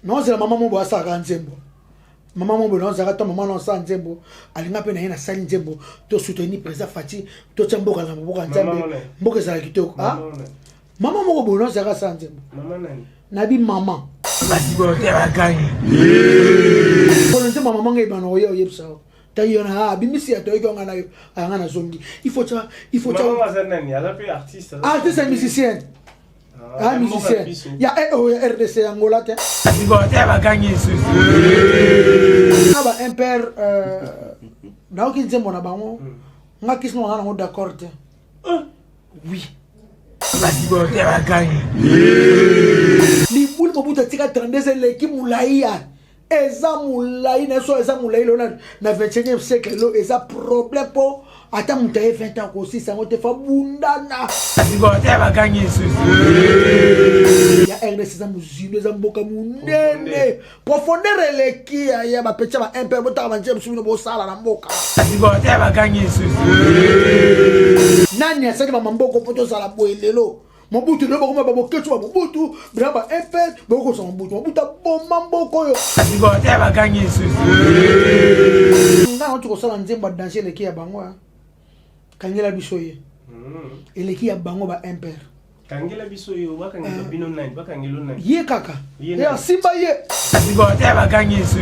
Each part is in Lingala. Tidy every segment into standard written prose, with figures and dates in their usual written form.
Naozela mama mobo asalaka nzembo. Mama mobo naozalaka to mama naosala nzembo, alinga mpe na ye nasali nzembo, to soutenir président Fatshi, totia mboka na maboko ya Nzambe, mboka ezala kitoko. Ah? Mama moko boye naozalaka asala nzembo. Nabi mama. Kolo nzembo mama ngai bana oye oyebisa yo. Tayo na abimisi ya toyoki nga na yo, anga nazongi. Il faut ça, il faut ça. Mama aza nani? Aza mpe artiste. Artiste et musicien. Ah, musicien ya oyo ya RDC ya Angola te. Bakangi lisusu. Na ba impère nayoki nzembo na bango, nga kisi nanga nango d'accord te. Oui. Basibote bakangi. Libulu Mobutu atika 32 eleki molai ya eza molai na so eza molai lelo na 21e siècle lelo eza problème mpo ata moto aye 20 ans kosisa yango te fa bundana. Basibote bakangi lisusu. Ya RDC eza mozindo, eza mboka monene, profondeur eleki ya bapetya ba impere botaka banzela mosusu bino bosala na mboka. Basibote bakangi lisusu. Nani asali bamamboko mpo tozala boye lelo? Mobutu lelo bakoma babokecu ba Mobutu bina ba impere bokokosa Mobutu. Mobutu aboma mboka oyo. Basibote bakangi lisusu. Nga nauti kosala nzembo ya danger eleki ya bango, kangela biso ye eleki ya bango ba impere. Kangela biso yo, bakangela bino nani? Bakangela nani? Ye kaka. Ye asimba ye. Basibote bakangi lisusu.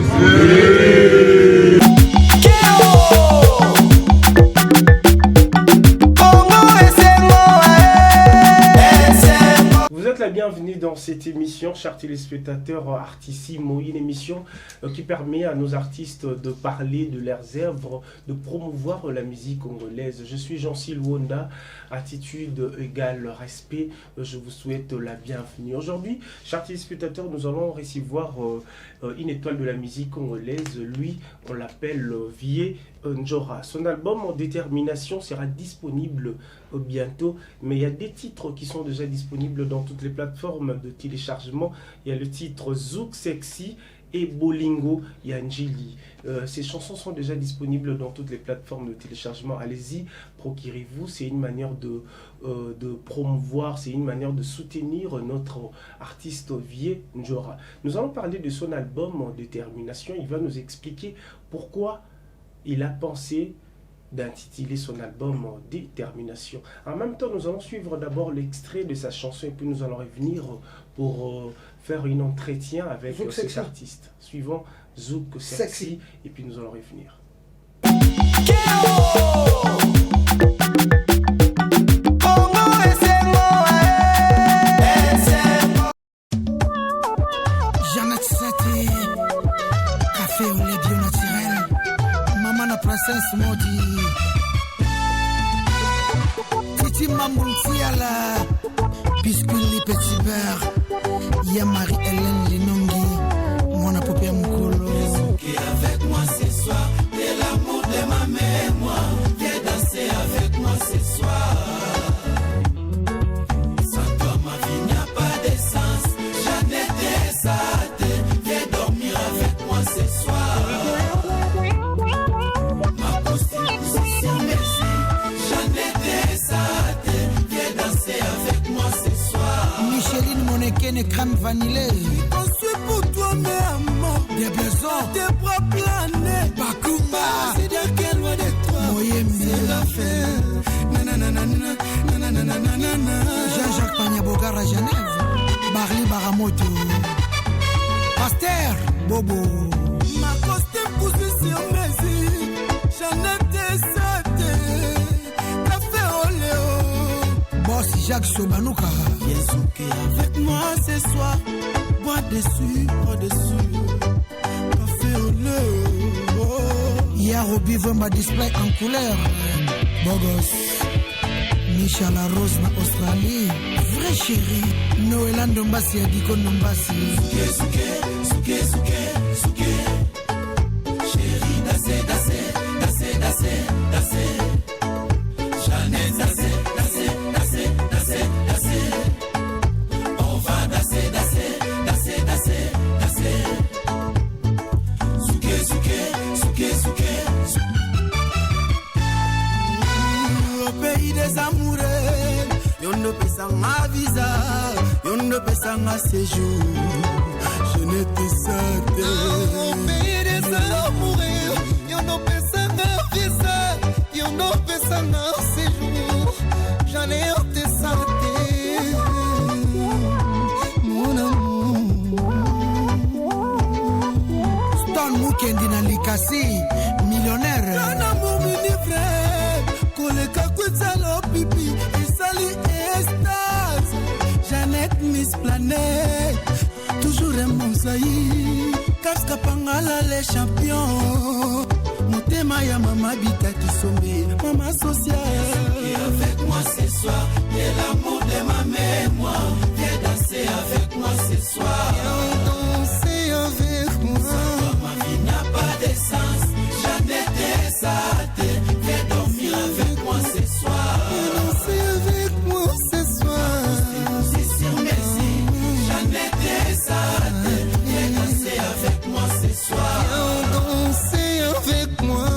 Vous êtes la bienvenue dans cette émission, chers téléspectateurs Artissimo, une émission qui permet à nos artistes de parler de leurs œuvres, de promouvoir la musique congolaise. Je suis Jean-Sil Wonda, attitude égale respect. Je vous souhaite la bienvenue. Aujourd'hui, chers téléspectateurs, nous allons recevoir une étoile de la musique congolaise. Lui, on l'appelle Vieux Ndjora. Son album en détermination sera disponible bientôt, mais il y a des titres qui sont déjà disponibles dans toutes les plateformes de téléchargement. Il y a le titre Zouk Sexy et Bolingo Yanjili. Ces chansons sont déjà disponibles dans toutes les plateformes de téléchargement. Allez-y, procurez-vous. C'est une manière de promouvoir, c'est une manière de soutenir notre artiste Vieux Ndjora. Nous allons parler de son album en détermination. Il va nous expliquer pourquoi il a pensé d'intituler son album en détermination. En même temps, nous allons suivre d'abord l'extrait de sa chanson et puis nous allons revenir pour faire un entretien avec Zouk cet Sexy. artiste. Suivant Zouk Sexy, Sexy. Et puis nous allons revenir. Jeannette Sati, café au lait bio naturel, maman na princesse Modi, Titi Mambountiala, biscuit petit beurre, ya Marie-Hélène Linongi, mwana pope ya mokolo. Avec moi ce soir, t'es l'amour de ma mémoire, viens danser avec moi ce soir. Sans toi ma vie n'a pas de sens, Jeannette Sate, viens dormir avec moi ce soir. Ma prostitution, merci, Jeannette Sate, viens danser avec moi ce soir. Micheline Monekene, crème vanillée. Construit pour toi, mais amour. Des blaisons. Tes bras planés. Bakumba. C'est dire qu'elle loin de toi. Moyembi. C'est la fin. Nanana, nanana, nanana. Jean-Jacques Panyabogara à Genève. Barli Baramoto. Pasteur Bobo. Ma costume poussée sur mes yeux. Jeannette Sate. Café Oléo. Boss Jacques Sobanuka. Viens zouker avec moi ce soir. Bois dessus, bois dessus. Café Oléo. Yarobi Vemba display en couleur. Bogos. Micha La Rose na Australie. Vrai chéri. Noël Ndombasi ya Diko Ndombasi. Souké, souké, souké, souké. Chérie, danser, danser, danser, danser, danser. Jeannette, danser, danser, danser, danser, danser. On va danser, danser, danser, danser, danser. Souké, souké, souké, souké. Au pays des amoureux, yo nde pesanga visa, yo nde pesanga séjour. Je ne te otesa te. Pays des amoureux, yo ndopesanga visa, yo ndopesanga séjour, j'en ai otesa te, mon amour. Stone Mukendi na Likasi, millionnaire. Amour minivre koleka kwetsala pipi esali estase. Jeannette Miss Planète, toujours un mosaïque. Kaska Pangala, les champions. Motema ya mama Bita Kisombe, mama sociale. Avec moi ce soir, et l'amour de ma mémoire. Viens danser avec moi ce soir. Viens danser avec moi. Sans toi, ma vie n'a pas de sens. Jeannette Esate, viens dormir avec moi ce soir. Viens danser avec moi ce soir. C'est sur merci. Jeannette Esate, viens danser avec moi ce soir. Viens danser avec moi.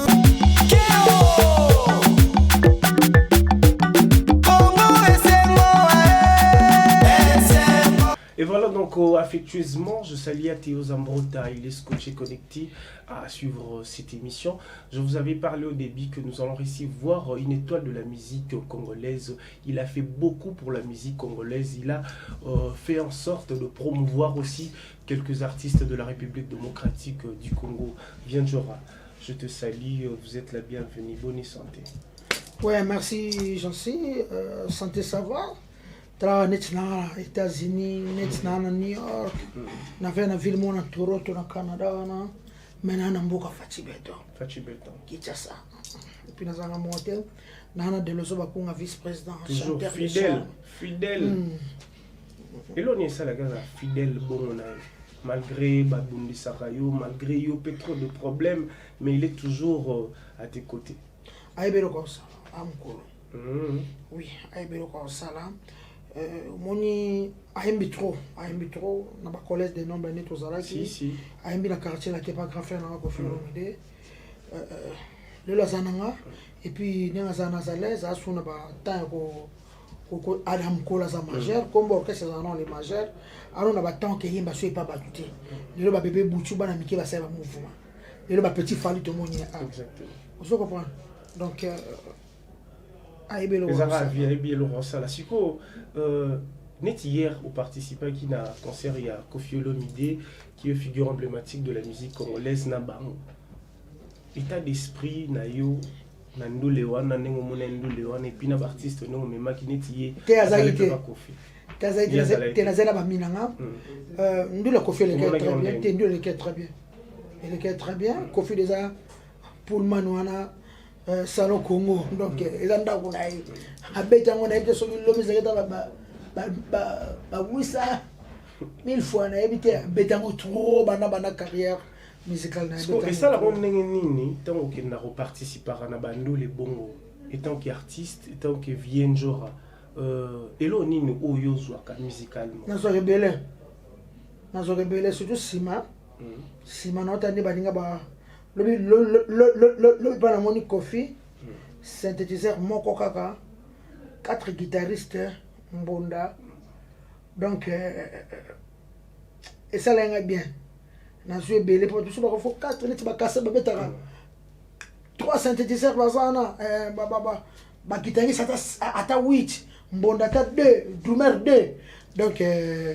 Et voilà donc affectueusement, je salue à Théo Zambrota, il est scotché connecté à suivre cette émission. Je vous avais parlé au début que nous allons recevoir une étoile de la musique congolaise. Il a fait beaucoup pour la musique congolaise. Il a fait en sorte de promouvoir aussi quelques artistes de la République démocratique du Congo. Viens Djora, je te salue, vous êtes la bienvenue. Bonne santé. Ouais, merci Jancy. Santé, ça va. Tala neti na États-Unis, neti na New York, nave na ville moko na Toronto na Canada wana, me naa na mboka Fatshi Béton. Fatshi Béton. Kinshasa. Et puis nazalaka moko te, naa na Deloso Bakunga, vice président. Toujours chanteur de fidèle, charme. Fidèle. Eloni esalaka aza fidèle bongo na ye malgré babundisaka yo, malgré yo mpe trop de problèmes, mais il est toujours à tes côtés. Ayebi eloko akosala, amokolo. Oui, ayebi eloko akosala. Omoni ayembi trop, ayembi trop na bacollège de nombre nde tozalaki. Si si. Ayembi na quartier la te pa grand frère nanga Kofi Olomide. Lelo aza nanga et puis ndenge aza na aza l'aise, aza na batemps ya adam mokolo aza majeur, kombo orchestre azala nano le majeur, ano na batemps keyemba so epa bato te. Lelo babebe butu bana mike basali bamouvement, lelo bapetit Fally tomoni a ozo comprendre. Donc ayebi eloko Ezalaka akosala. Vie ayebi eloko asala. Sikoyo neti hier oparticipaki na concert ya Kofi Olomide, qui est figure emblématique de la musique congolaise, na bango état d'esprit na yo na ndule wana, ndenge omona ndule wana, et puis na baartiste ndenge omemaki neti ye Te, azalaki azali mpe te. bakofi. Te, azalaki Ye azalaki te. te. Nazali na baminanga. Ndule Kofi elekaki Omonaki très bien. ndenge. Te, ndule elekaki très bien, elekaki très bien. Kofi déjà Pullman wana, salon Congo, donc eza ndako na ye, abeti yango. Nayebi te soki lomi ezalaki ta bawisa mille fois, nayebi te. Abeti yango trop banda carrière musicale na ye, Siko abeti yango esalaka trop. ndenge nini ntango okendaka koparticipaka na bandule bongo etant que artiste, etant que Vieux Ndjora, elo nini oyo ozwaka musicalement? Nazwaka ebele, nazwaka ebele, surtout nsima nsima naota nde baninga ba lobi lobi mpa namoni Kofi, synthétiseur moko kaka, quatre guitaristes, mbonda. Donc esalaki nga bien, nazwi ebele mpo biso bakofo 4 neti bakase babetaka trois synthétiseurs, baza wana baguitariste ata 8, mbonda ata 2, drummer 2. Donc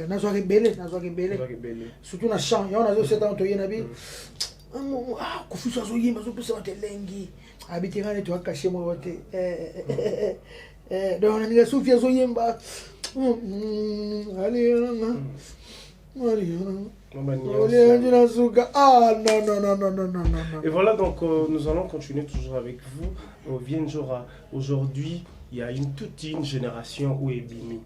nazwaka ebele, nazwaka ebele. Ozwaka ebele. Surtout na chant yango nazoseta toye na bi Kofi so azoyemba, azopesa bato elengi, abi te ngai neti wakashe moko te. Donc naninga sofi azoyemba aliyanga aliyanga Mwa nasuka. Ah non non non non non non non. Et voilà, donc nous allons continuer toujours avec vous. Vieux Ndjora, aujourd'hui, il y a toute une génération oyo ebimi.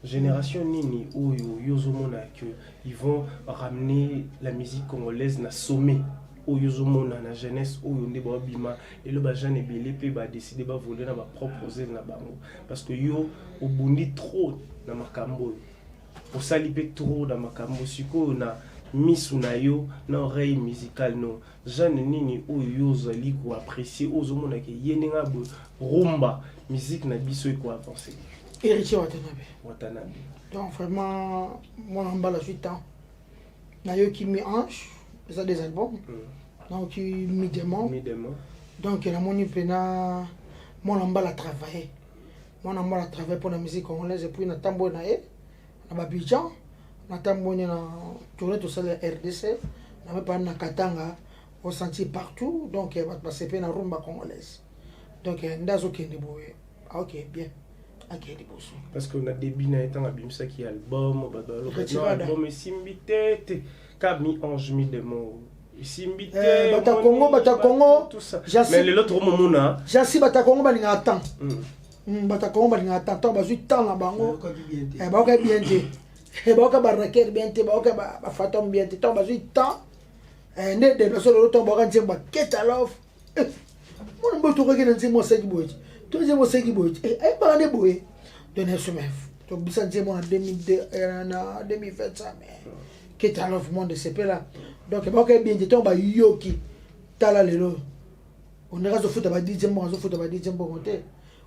Génération nini oyo yozomona que ils vont ramener la musique congolaise na sommet, oyo ozomona na jeunesse oyo nde babima lelo, bajeune ebele mpe badécider bavoler na bapropres ailes na bango, parce que yo obundi trop na makambo oyo osali mpe trop na makambo sikoyo na misu na yo na oreille musicale no, jeune nini oyo yo ozali koapprécier, oyo ozomonaka ye ndenge boye rumba musique na biso ekoavance? Héritier Watanabe. Watanabe. Donc vraiment mwana mbala azwi temps. Nayoki Mi Ange, eza des albums. Nayoki Mi Démon. Mi Démon. Donc namoni mpena mwana mbala travaille, mwana mbala travaille mpona musique congolaise. Et puis natamboli na ye na Babidjan, natamboli na tournée tosala ya RDC, na mpe na Katanga, osenti partout. Donc bato basepe na rumba congolaise. Donc nde azokende boye, aokende bien, akende liboso. Parce que na début na ye, ntango abimisaki album, bato baloba Retirada. Album esimbi te te, ka Mi Ange Mi Démon esimbi te. Bato ya omoni, Congo, bato ya Congo, tout ça. Jasi- Mais lelo tokomomona. Jasi, bato ya Congo balingaka temps. Bato ya Congo balingaka temps. Ntango bazwi temps na bango, Bayokaki bien te. Bayoka bien te. Bayoka baraker bien te, bayoka bafatom bien te. Ntango bazwi temps nde déplace. Lelo ntango bayoka nzembo aketa love, mwana mboyo tokaki na nzembo asaki boye te, to nzembo asaki boye te, ayebaka nde boye. Donc na somef tobisa nzembo na 2002, na 2025, mais keta love, monde esepela. Donc bayoka bien te. Ntango bayoki, tala lelo, ondenge azofuta ba DJ mbongo, azofuta ba DJ mbongo te.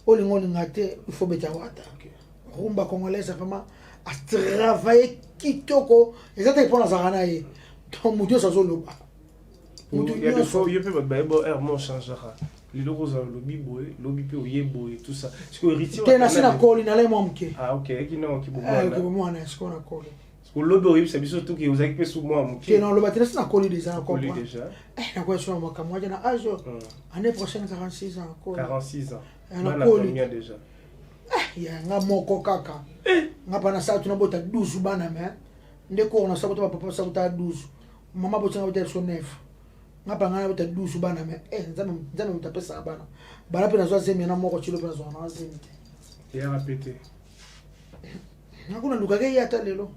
Olinga olinga te, il faut beta wata. Rumba congolaise, vraiment atravaille kitoko. Eza te mpo nazalaka na ye, donc motu nyonso azoloba, motu Il y a des nyonso. fois yo mpe bato bayeba air mo changeaka. Lelo kozala lobi boye, lobi mpe oye boye, tout ça. Sikoyo héritier Te, nasi nakoli, nalai mwa moke. Ah ok, eki na okibomwana. Mwana sikoyo nakoli. Lobi oyebisa biso toki ozalaki mpe su mwa Te, moke. naloba te, nasi nakoli déjà, na Okoli comprendre. déjà. Nakoya so na makambo aja na age oyo. Année prochaine 46 ans, nakoli. 46 ans. Eh, Bana nakoli. combien déjà? Ya nga moko kaka. Nga mpa nasala tuna bota 12 bana, me nde koko nasala bota, bapapa basala bota 12, mama botinga bota biso 9. Nga mpa ngai nabota 12 bana, me Nzambe, Nzambe moto apesaka bana. Bana mpe nazwa zemi na moko tilo, mpe nazwaka na zemi te. Eyaka pe te. Nga kuna lukaka ye ata lelo.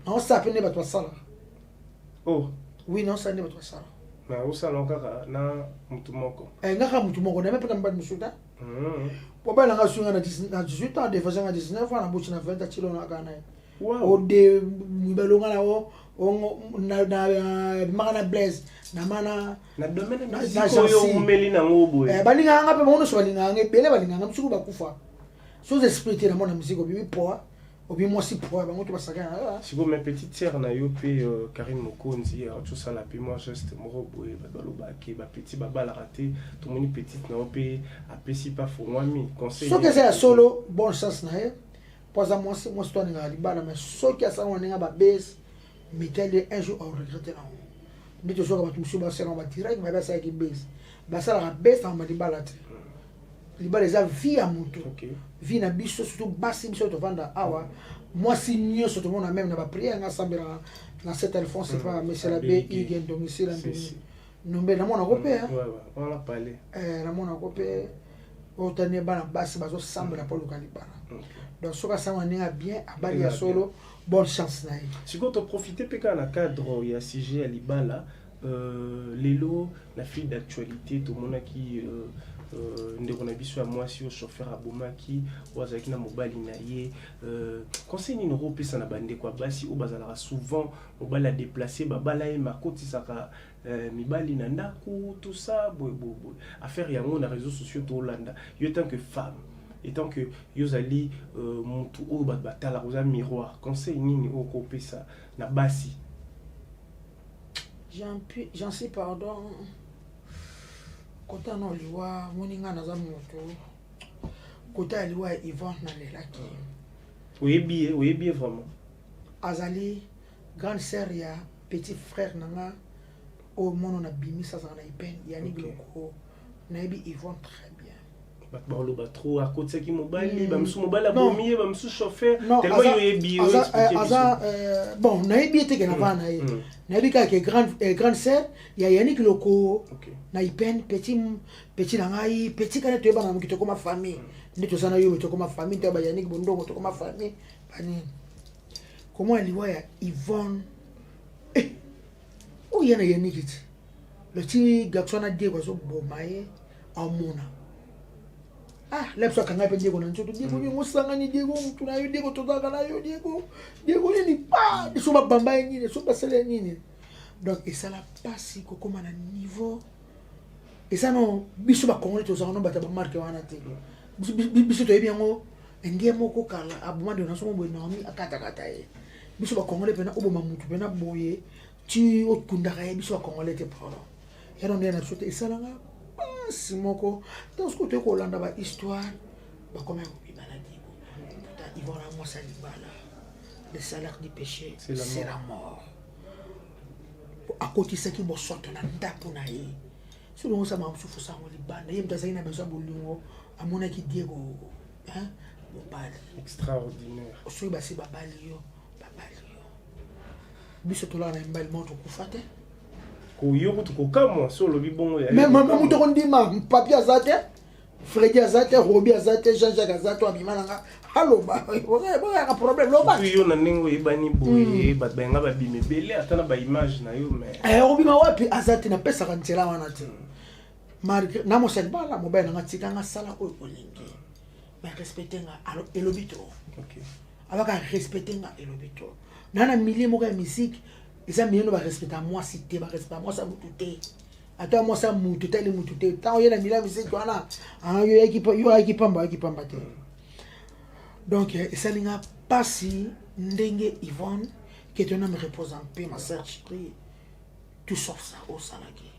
Naosala mpe nde bato basalaka. Oh. Oui, naosala nde bato basalaka. Na osala kaka na motu moko? Nga kaka motu moko, name mpe na mobali mosusu te. Mobali nanga asunga na 18 ans, defase nga 19 ans, nabuti na 20 atilo na kaka na ye. Ode mibali na o bimaka na Blaise na mana. Na domaine ya Na musique oyo Jancy. omeli nango boye. Balingaka nga mpe, bango nyonso balingaka nga, ebele balingaka nga, mosuku bakufa sans esprit te. Na mona musique obimi poa, obimi mwasi poa, bango to basaka na. Sikoyo ma petite sœur na yo mpe Karine Mokonzi atosala mpe mwa geste moko boye. Bato balobaki bapetit babalaka te. Tomoni petite na yo mpe apesi mpe afongwami conseil. Soki eza ya solo, bonne chance na ye, mpo aza mwasi, mwasi to alingaka libala. Mais soki asala ngo na ndenge babese mitali, un jour aoregrete nango. Nde tozoka bato mosusu basalaka badirect babe asalaki bese. Basalaka bese na libala te. Libala eza vie ya motu, vie na biso, surtout basi. Biso tovanda awa, mwasi nyonso tomona, même na baprière nga asambelaka na Saint Alphonse, pa mesela be ige ndongisila ndombe, namonako mpe. Wana pale. Namonako mpe otani bana basi bazosambela mpo luka libala. Donc soki asanga ndenge ya bien, abali ya solo, bonne chance na ye. Sikoyo toprofite mpe kaka na cadre ya sujet ya libala. Lelo na fil d'actualité tomonaki ndeko na biso ya mwasi oyo chauffeur abomaki, oyo azalaki na mobali na ye. Conseil nini okopesa na bandeko ya basi oyo bazalaka souvent mobali adeplace, babala ye, makotisaka mibali na ndako, tout ça, boye boye boye, affaire yango na réseaux sociaux tolanda? Yo tant que femme, étant que yo ozali motu oyo bato batalaka, oza miroir, conseil nini oyo okopesa na basi? J'en suis pardon kota na liwa. Moni nga naza moto kota ya liwa ya Yvon, nalelaki. Oyebi ye? Oyebi ye vraiment? Azali grande sœur ya petit frère na nga oyo mono na bimisa, azalaka na Ipene, Yannick. Loko nayebi Yvon très bien. Bato baloba trop akotisaki mobali, bamosusu mobali abomi ye, bamosusu chauffeur. Non, tellement yo oyebi ye. Aza bon, nayebi ye te ke navaa na ye. Nayebi kaka ke grande sœur ya Yannick Loko na Ipene, petit na ngai, petit kana toyebana moki, tokoma famille. Nde toza na yo, tokoma famille, toyeba Yannick Bondongo, tokoma famille banini. Komona liwa ya Yvonne, oyo ye na Yannick ti loti garçon na Diego azoboma ye, amona ah la biso akanga mpe Diego na nzoto. Diego nini osangani? Diego mutu na yo, Diego tozalaka na yo, Diego, Diego nini pa so babamba ye nini, so basala ye nini? Donc esala mpasi kokóma na niveau eza no. Biso bakongoli tozalaka no bato ya bamarke wana te. Biso toyebi yango. Ndie moko kala aboma ndeko na somo boye, Naomi akatakata ye. Biso bacongolais mpena oboma mutu mpena boye ti okundaka ye, biso bacongolais te, pardon. Yana nde na biso te, esalanga mpasi moko. Ntango soki toyei kolanda bahistoire, bakomaki kobima na Diego Ivona mwasi ya libala. Le salaire du péché, c'est la mort. Akotisaki bosoto na ndako na ye. Soki osama mosusu, osango libanda, ye moto azalaki na besoin bolingo, amonaki Diego mobali. Extraordinaire. Soki basi babali yo, babali yo. Biso tolaka na mibali moko, tokufa te. Yo kutu kokamwa so olobi bongo. Mais moto akondima, Papi aza te, Fredi aza te, Robi aza te, Jean Jacques aza te, abima nanga aloba boyaka problème, loba. Yo na ndenge oyebani boye, bato bayenga babima ebele, ata na baimage na yo, mais obima wapi? Aza te, napesaka nzela wana te. Malgré na mosali bala mobali nanga, tikanga sala oyo olingi, mais respecte nga. Elobi to abaka respecte nga, elobi to na milieu moko ya musique, eza milieu no barespecta mwasi te, barespecta mwasi ya mutu te, ata mwasi ya mutu tali mutu te. Ntango ye na milieu ya musique wana, yo ayaki pamba, ayaki pamba te. Donc esali nga mpasi ndenge Yvonne, que ton âme repose en paix, ma sœur chérie. Tout sauf ça osalaki,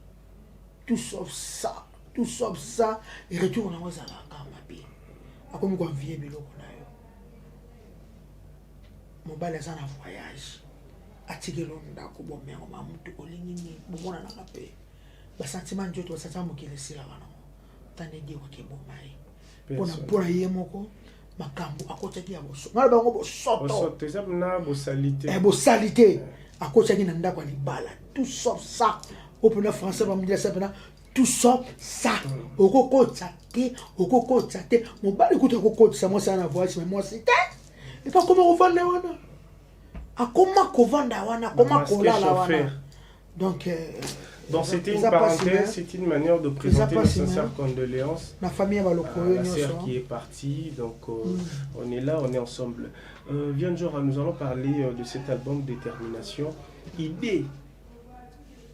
tout sauf ça, tout sauf ça. Retour nango ezalaka mabe. Akomi koenvier biloko na yo. Mobali aza na voyage, atikeli yo ndako, bomengo ma mutu olingi nini? Bomonanaka mpe basentiment nzoto, basentiment mokili esilaka nango. Tande Diego akeboma ye mpona ye moko makambo akotaki ya bosoto, ngai bango bosoto. Eza na bosali te. Bosali te, akotaki na ndako ya libala. Tout sauf ça, oyo mpena français bamidilasa mpena tout sauf ça. Okokotisa te, okokotisa te. Mobali kutu akokotisa mwasi wana na voyage, mais mwasi te. Epo akoma kovanda wana, akoma kovanda wana, akoma kolala wana. Donc, Donc c'était une parenthèse, c'est une manière de présenter nos sincères condoléances la famille à la sœur qui est partie. Donc on est là, on est ensemble. Vieux Ndjora, nous allons parler de cet album Détermination. Idée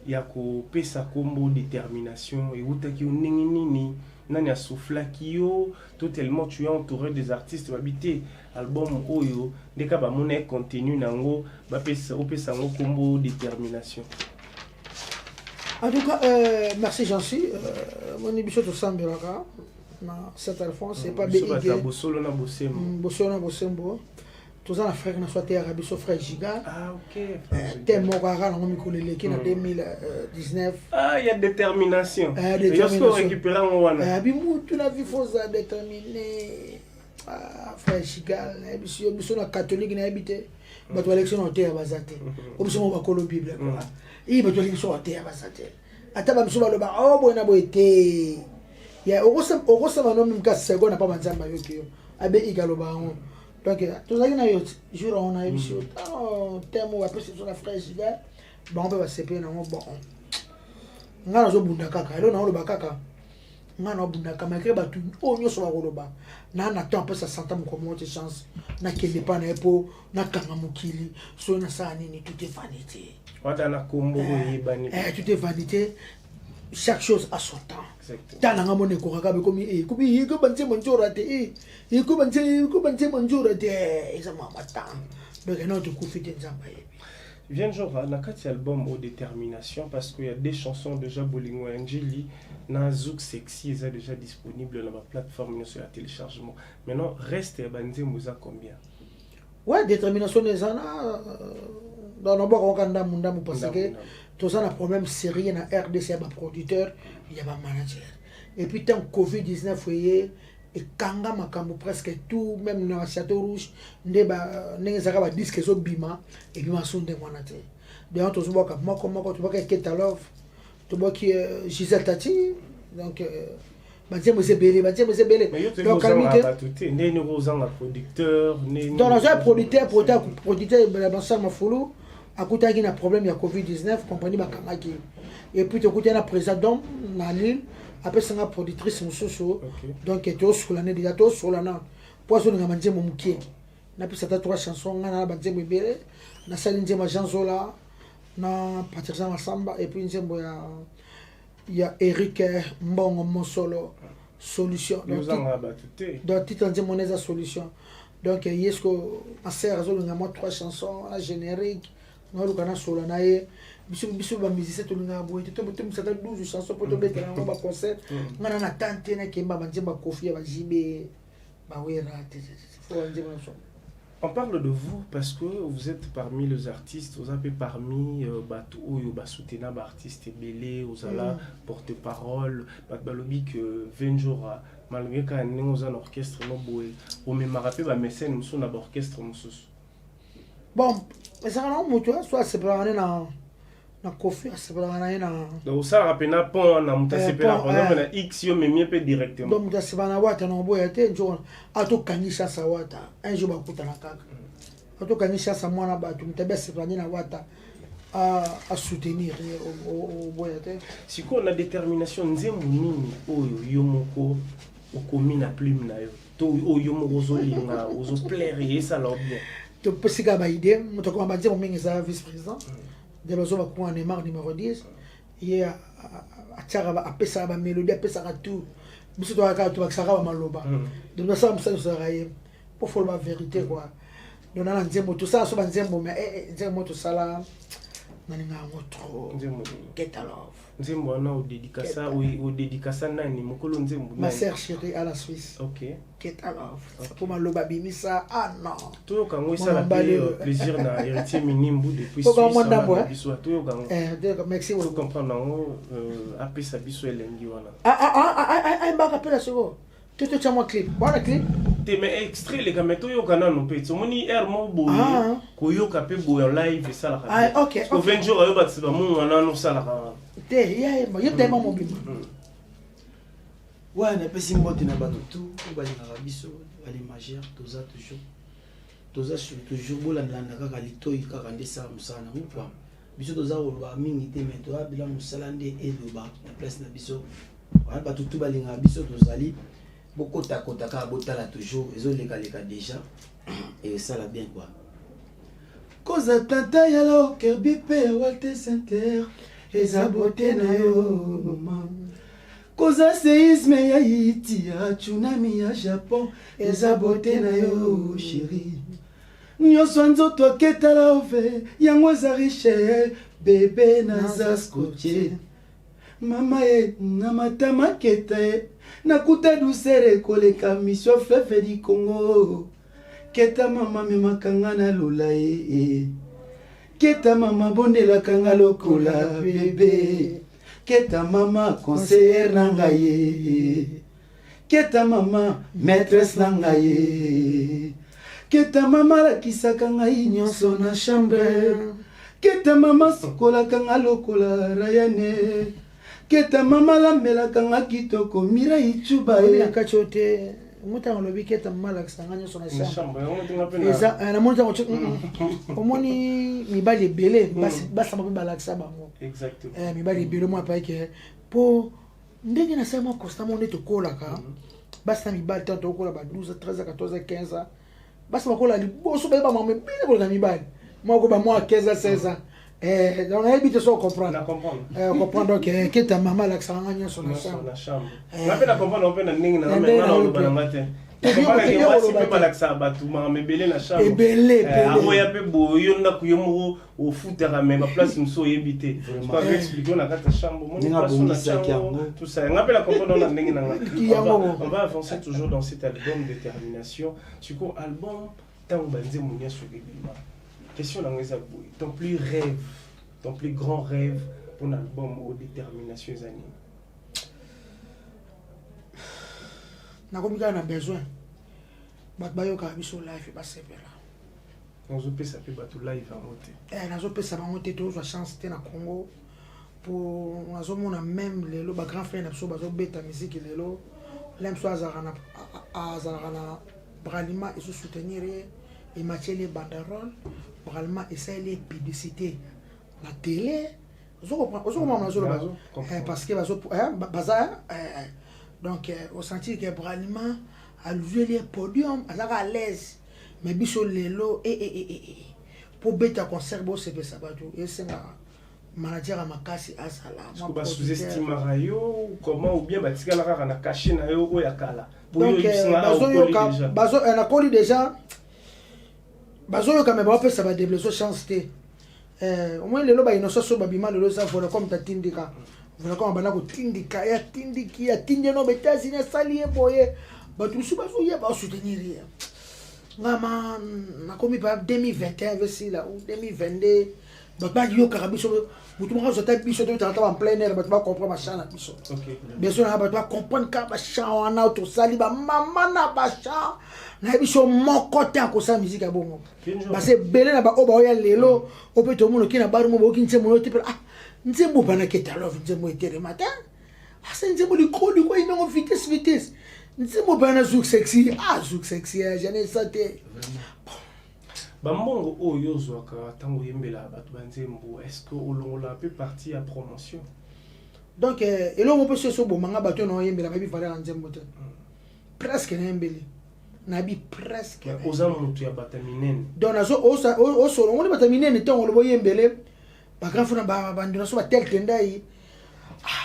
ya kopesa kombo Détermination eutaki yo ndenge nini? Nani asoufflaki yo to tellement tu es entouré des artistes, babi te album oyo ndeka bamona contenu nango, bapesa opesa yango kombo Détermination? En tout cas, merci Jancy. Moni biso tosambelaka na Saint Alphonse, c'est pas BIG. Bosolo na bosembo. Bosolo na bosembo. Toza na frère na so ateyaka biso, frère Giga. Ah, ok. Te moko aka nango mikolo eleki na 2019. Ah, ya détermination. Détermination récupérer yango wana. Bimutu na vie, foza déterminé. Ah, frère Giga, nayebi yo, biso na catholique, nayebi te bato baleki so na oteya baza te. O biso moko bakolo Bible kua i bato baleki so bateya baza te. Ata bamiso baloba o boye na boye te, ya okosala no meme ka seconde apa banzambe ayoki yo abe igaloba yango. Donc tozalaki na yo jour yango, nayebi so teme oyo bapesi biso na frère Giga, bango mpe basepeli nango. Bon, ngai nazobunda kaka elo, naoloba kaka ngai naobundaka malgré bato oyo nyonso bakoloba. Na temps apesa santa moko moko te chance, nakende mpa na ye mpo nakanga mokili. Soki nasala nini, tout est vanité. Wata na kombo oyo eyebani. Tout est vanité, chaque chose a son temps. Ntango nanga mona ekokaka bekomi ekomi ekoba nzembo nzora te, ekoba nzembo nzora te, eza mwa temps. Donc nao tokufi te, Nzambe ayebi. Vieux Ndjora, na kati album o Détermination, parce qu'il y a des chansons déjà, Bolingo ya Njili na Zouk Sexy eza déjà disponible na ba plateforme nyonso ya téléchargement. Maintenant, reste ya banzembo eza combien? Ouais, Détermination eza na donc nabwaka kaka ndambu ndambu, parce que toza na problème sérieux na RDC ya baproducteur, ya bamanager. Et puis tant Covid 19 eye, ekanga makambo presque tout, même na Château Rouge nde ndenge ezalaka, badisque ezobima, ebima so ndenge wana te. Donc tozobwaka moko moko, tobwaka Eketa Love, tobwaki Gisèle Tati. Donc banzembo eza ebele, banzembo eza ebele. Ndeni kozanga producteur? Donc nazwa producteur, producteur Blanchard Mafulu akutaki na problème ya Covid 19, compagnie bakangaki. Et puis tokutaki na président Dom na Lille, apesanga productrice mosusu. Donc tosola ne déjà, tosola na po azolinga banzembo mokie, napesa ata trois chansons. Ngai na banzembo ebele, nasali nzembo ya Jean Zola na Patricia Masamba, et puis nzembo ya Eric Mbongo Mosolo, Solution. Donc titre nzembo wana eza Solution. Donc ye siko ma sœur azolinga mwa trois chansons na générique, naoluka nasola na ye. Biso biso bamusicien tolingaka boye te, tomisaka 12 chanson mpo tobetela yango baconcert. Nga na na tante nakemba banzembo ya Kofi, ya baJB, baWerra te, fo banzembo na biso. On parle de vous parce que vous êtes parmi les artistes, vous avez parmi bato oyo ba soutenir ba artiste ebele, ozala porte-parole, bato balobi que Venjora malgré kaka ndenge oza na orchestre no boye, omemaka mpe bamécène mosusu na baorchestre mosusu. Bon, ezalaka nango moto so asepelaka nde na Kofi, asepelaka na ye na Donc osalaka mpena pont wana, moto asepelaka pont, par exemple na x, yo memie mpe directement. Donc moto asepelaka na Wata na oboya te. Nzoko atokangi chance ya Wata, un jour bakutana kaka. Atokangi chance ya mwana bato, moto abi asepela nde na Wata, asoutenir ye, oboya te. Sikoyo na Détermination, nzembo nini oyo yo moko okomi na plume na yo, to oyo yo moko ozolinga, ozoplaire ye, esala yo bien? Topesi kaka baidée. Moto akoma banzembo mingi eza vice président de bazo bakunga Neymar numéro 10. Ye atiaka, apesaka bamélodie, apesaka tout. Biso toyaka kaka tobakisaka bamaloba. Donc nasala mosala osalaka ye mpo foloba vérité quoi. Donc na nzembo tosala so banzembo, mais nzembo mo tosala, nalinga yango trop. Nzembo nini? Get a Love. Nzembo wana odédicasa, odédicasa nani, mokolo nzembo? Ma nani? Sœur chérie à la Suisse. Get a Love mpo maloba abimisa, ah non. Toyoka yango, esala Mwana mpe mbali. Plaisir na Héritier Minimbu depuis Toyoka Suisse. mwa ndambo, wana eh? Biso toyoka yango. Donc, merci beaucoup. Tocomprendre yango, apesa biso elengi wana. Ayembaka mpe na siko to totya mwa clip wana, clip. Te, mais extrait eleka, mais toyoka nano mpe. Omoni aire moko boye, koyoka mpe boye en live esalaka. Ah, ok, ok. 20 jours ayo bakisa bamungu wana nano osalaka wana. Te, ye ayemba, ye tayemba mobimba. Ouais, napesi mbote na bato tu oyo balingaka biso balimagere. Toza toujours, toza sur toujours. Bolandalanda kaka litoi kaka nde esala mosala nango quoi. Biso toza koloba mingi te, mais toza bila mosala nde eloba na place na biso wana. Bato tu balingaka biso, tozali bokotakota kaka, botala toujours, ezolekaleka déjà, esala bien quoi. Koza tata ya Laokerbi mpe ya Walter Center, eza bote na yo mama. Koza séisme ya Haïti, ya tsunami ya Japon, eza bote na yo chéri. Nyonso ya nzoto aketala ove yango eza riche bebe. Naza scotché mama ye na matama keta ye, nakuta douceur ekoleka mission fleuve du Congo. Keta mama, memakanga na lola ye. Keta mama, bondelaka nga lokola bebe. Keta mama, conseillère na ngai ye. Keta mama, maîtresse na ngai ye. Keta mama, alakisaka ngai nyonso na chambre. Keta mama, sukolaka nga lokola Rayane. Keta mama, alamelaka nga kitoko Mirai Cuba. Oyebi ye na kati oyo te, motango alobi keta mama alakisa nga nyonso na Na chambre. Chambre yango ntinga mpe na Eza namoni ntango omoni mibali ebele basamba mpe balakisa bango. Exactement. Mibali ebele mwa apayeke mpo ndenge nasali mwa constat mo nde tokolaka, basi na mibali, ntango tokokola ba 12, 13, 14, 15 ans, basi bakola liboso, bayeba mama ebele koleka mibali moko ba mwa 15 ans, 16 ans. Donc nayebi te so comprendre. Na comprendre. Comprendre. Donc keta mama alakisaka nga nyonso na nyonso chambre. Na chambre. Nga mpe na comprendre mpe na ndenge na Na ndenge nga na na yo oloba mpe. na nga te. Te Comprendre yo ke basi koloba mpe te. balakisaka bato makambo ebele na chambre. Ebele, ebele. Akoya mpe boye, yo ndako yo moko ofutaka, mais baplace mosusu oyebi te. Tu explique na kati ya chambre, omoni Ndenge place na abongisaki chambre, yango. tout ça. Nga mpe na comprendre na ndenge na nga. Yango On va avancer toujours dans cet album Détermination. Sikoyo album, ntango banzembo nyonso ebima, question nango eza boye: ton plus rêve, ton plus grand rêve pour album o Détermination eza nini? Nakomi kaka na besoin bato bayokaka biso live, basepela. Nazopesa mpe bato live yango te. Nazopesa bango te, tozwa chance te na Congo po nazomona même lelo bagrand frère na biso bazobeta misiki lelo, la biso azalaka na Bralima ezosoutenir ye, ematieli ye banderole, Bralima esaleli ye publicité na télé. Ozokomama nazoloba? Nazo comprendre. Parce que baza donc osentir que Bralima aluzweli ye podium, azalaka à l'aise. Mais biso lelo po beta concert, bosepesa bato, esengaka. Manager ya makasi azala. Mwa basous-estimaka yo comment, ou bien batikala kaka na cachet na yo oyo ya kala? Po yo donc oyebisi nga, ah, okoli bazoyoka déjà. Nakoli déjà, bazoyoka, me baopesa badebleso chance te. Omoi lelo bainoso so babima lelo, eza Vodacom tatindika, Vodacom abanda kotindika ye, atindiki, atindi ye no ba États-Unis, asali ye boye, bato mosusu bazoya basoutenir ye. Ngama nakomi pa 2021 vesila ou 2022, bato bayokaka biso, motu moko azwa ata biso, tobetaka ata ba plein air, bato bacomprendre bachant na biso. Bien sûr, na bato bacomprendre kaka bachant wana tosali, bamama na bachant nayebi biso moko te akosala musique ya bongo. Parce ebele na baoyo baoya lelo, oyo mpe tomona oki na bari mo baoki nzembo oyo te mpe, ah, nzembo banaki etalove, nzembo etelema te, asa nzembo likolo likolo inango vitesse vitesse, nzembo bana zouk sexy, ah, zouk sexy jane esa te. Bambongo oyo ozwaka ntango oyembela bato banzembo, est ce que olongola mpe partie ya promotion? Donc eloko mpe so esobomanga, bato oyo naoyembela bayebi valeur ya nzembo te. Presque nayembeli, nayebi presque. Mais oza moto ya bato ya minene. Donc nazo osolo omoni bato ya minene, ntango oloba oyembele bagrand frère, bandeko so batel tendai,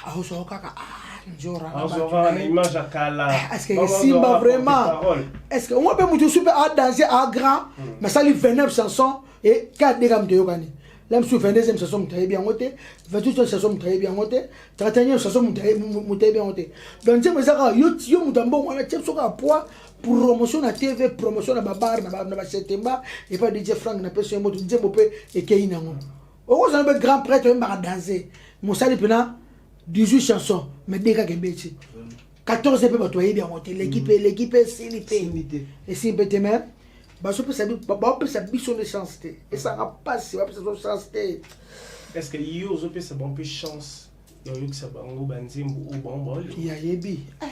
aozwako kaka, ah, nzora na bato azwaka na na ye. Image ya kala. Est ce que esimba vraiment? Est ce que omoi mpe moto mosusu mpe adanse a grand, mais asali 29 chanson e ka deka, moto eyokani la mosusu 22e chanson moto ayebi yango te, 28e chanson moto ayebi yango te, 31e chanson moto ayebi yango te. Donc nzembo eza kaka yo, yo moto ya mbongo wana, tie biso kaka poids, promotion na TV, promotion na babar, na basetemba epai DJ Frank napesi yo moto, nzembo mpe ekei nango. Okozala mpe grand prêtre, oyembaka danse, mosali mpena 18 chanson, mais de kaka ebeti 14 mpe bato bayebi yango te, eleki mpe, eleki mpe, esili mpe. Esimbi te. Esili mpe te, mais bazopesa baopesa biso nde chance te, esanga mpasi, bapesa biso chance te. Est ce que yo ozopesa bango mpe chance ya oyokisa bango banzembo oyo bango baolinga? Yayebi. Ah,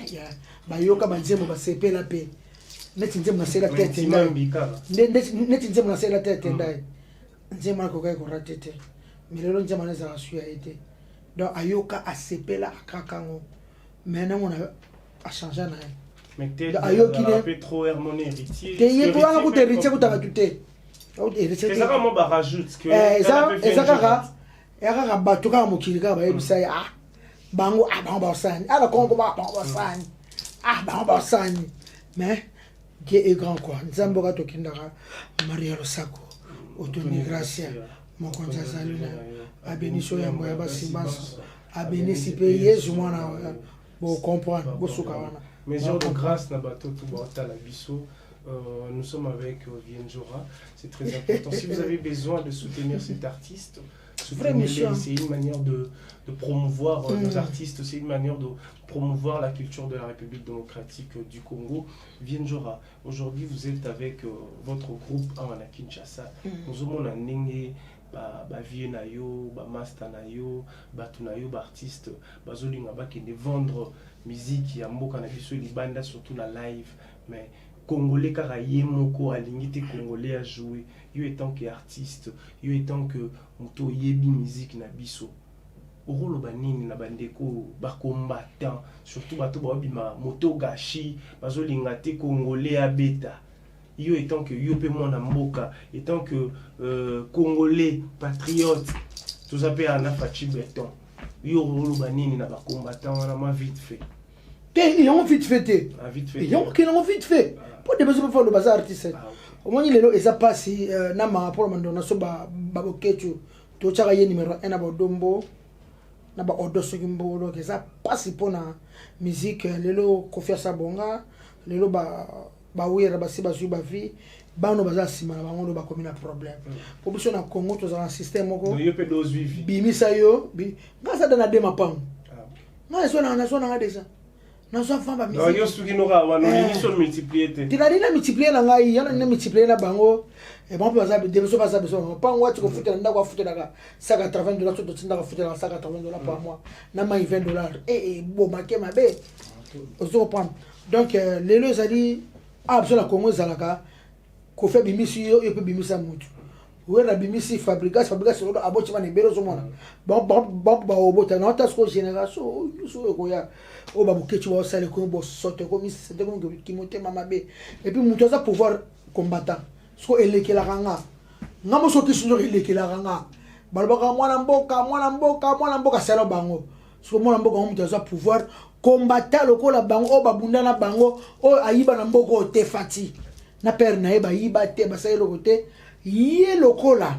bayoka banzembo, basepela mpe neti nzembo nasela te ntima tendai mbikaka. Neti nzembo nasela te tendai, nzembo nakokaki korater te, mais lelo nzembo wana ezalaka su ya ye te. Donc ayoka, asepela, akaka yango, mais nango na achange na ye. Mais te Ayoki ne- mpe trop hermone héritier. Te, ye mpo wana kuta héritier, kuta bato te. Héritier te. Ezaka mo barajoute que Eza kaka, eza kaka bato kaka mokili kaka bayebisa ye, ah, bango, ah, bango basani, ah, na Kongo, bango basani, ah, bango basani. Mais Dieu est grand quoi, Nzambe oka tokendaka Maria Losako otoni gracia, mokonzi azali na yo, abenisi oyo yambo ya basi banso, abenisi mpe Yesu mwana oyo. Bocomprendre, bosuka wana. Mesure de grâce na bato tout baotala biso. Nous sommes avec Vienjora, c'est très important. Si vous avez besoin de soutenir cet artiste, Vraie mission. soutenez-le. C'est une manière de promouvoir nos artistes, c'est une manière de promouvoir la culture de la République démocratique du Congo. Vienjora, aujourd'hui vous êtes avec votre groupe awa na Kinshasa. Nous avons ndenge ba vieux na yo, bamaster na yo, bato na yo, baartiste bazolinga bakende vendre musique ya mboka na biso libanda, surtout na live, mais congolais kaka ye moko alingi te congolais a jouer. Yo étant que artiste, yo étant que moto oyebi musique na biso, okoloba nini na bandeko bacombattant, surtout bato baobima moto gashi, bazolinga te congolais abeta? Yo étant que yo mpe mwana mboka, étant que congolais patriote, toza mpe ana Fatshi Béton, yo oloba nini na bacombattant wana, mwa vite fait? Te, yango vite fait te. Ah, vite fait. Yango okende yango vite fait mpo de beso mpe falo baza artiste. Ah, ok. Omoni lelo eza mpasi na maka mpona bandeko na so baboketu, totiaka ye numéro 1 na baodombo na baodo soki mbo. Donc eza mpasi mpona musique lelo. Kofi Asabonga lelo, bawera basi bazwi bavie, bano baza nsima na bango ndo bakomi na problème, po biso na Congo tozala na système moko. Donc, yo mpe dozwi vie. Bimisa yo nga aza da na de mapango. Ah, ok. Nga nazwa nanga déjà, nazwa vent. Donc yo soki noka wana olingi so multiplier te. Tinali na multiplier na ngai yana na multiplier na bango. Bango mpe baza biso, baza biso mapango ati kofutela ndako, afutelaka 180 $, so totindaka, afutelaka 180 $ par mois na mai 20 $, ebomake mabe, ozo comprendre. Donc lelo ezali awa biso na Congo ezalaka Kofi abimisi yo, yo mpe bimisa mutu. Wera abimisi Fabregas, Fabregas oyo aboti bana ebele, ozomona baobota na ota sikoyo génération oyo nyonso oyo ekoya, oyo babokeci baosala, ekomi bosoto, ekomi sete, ekomi kimotema mabe. Et puis moto aza pouvoir combattant sikoyo elekelaka nga, nga moso kisi nyonso elekelaka nga. Balobaka mwana mboka, mwana mboka, mwana mboka sala bango. Siko mwana mboka ngo moto azwa pouvoir combattant lokola bango oyo babunda na bango oyo ayiba na mboka oyo te Fati na père na ye bayiba te basala eloko te ye lokola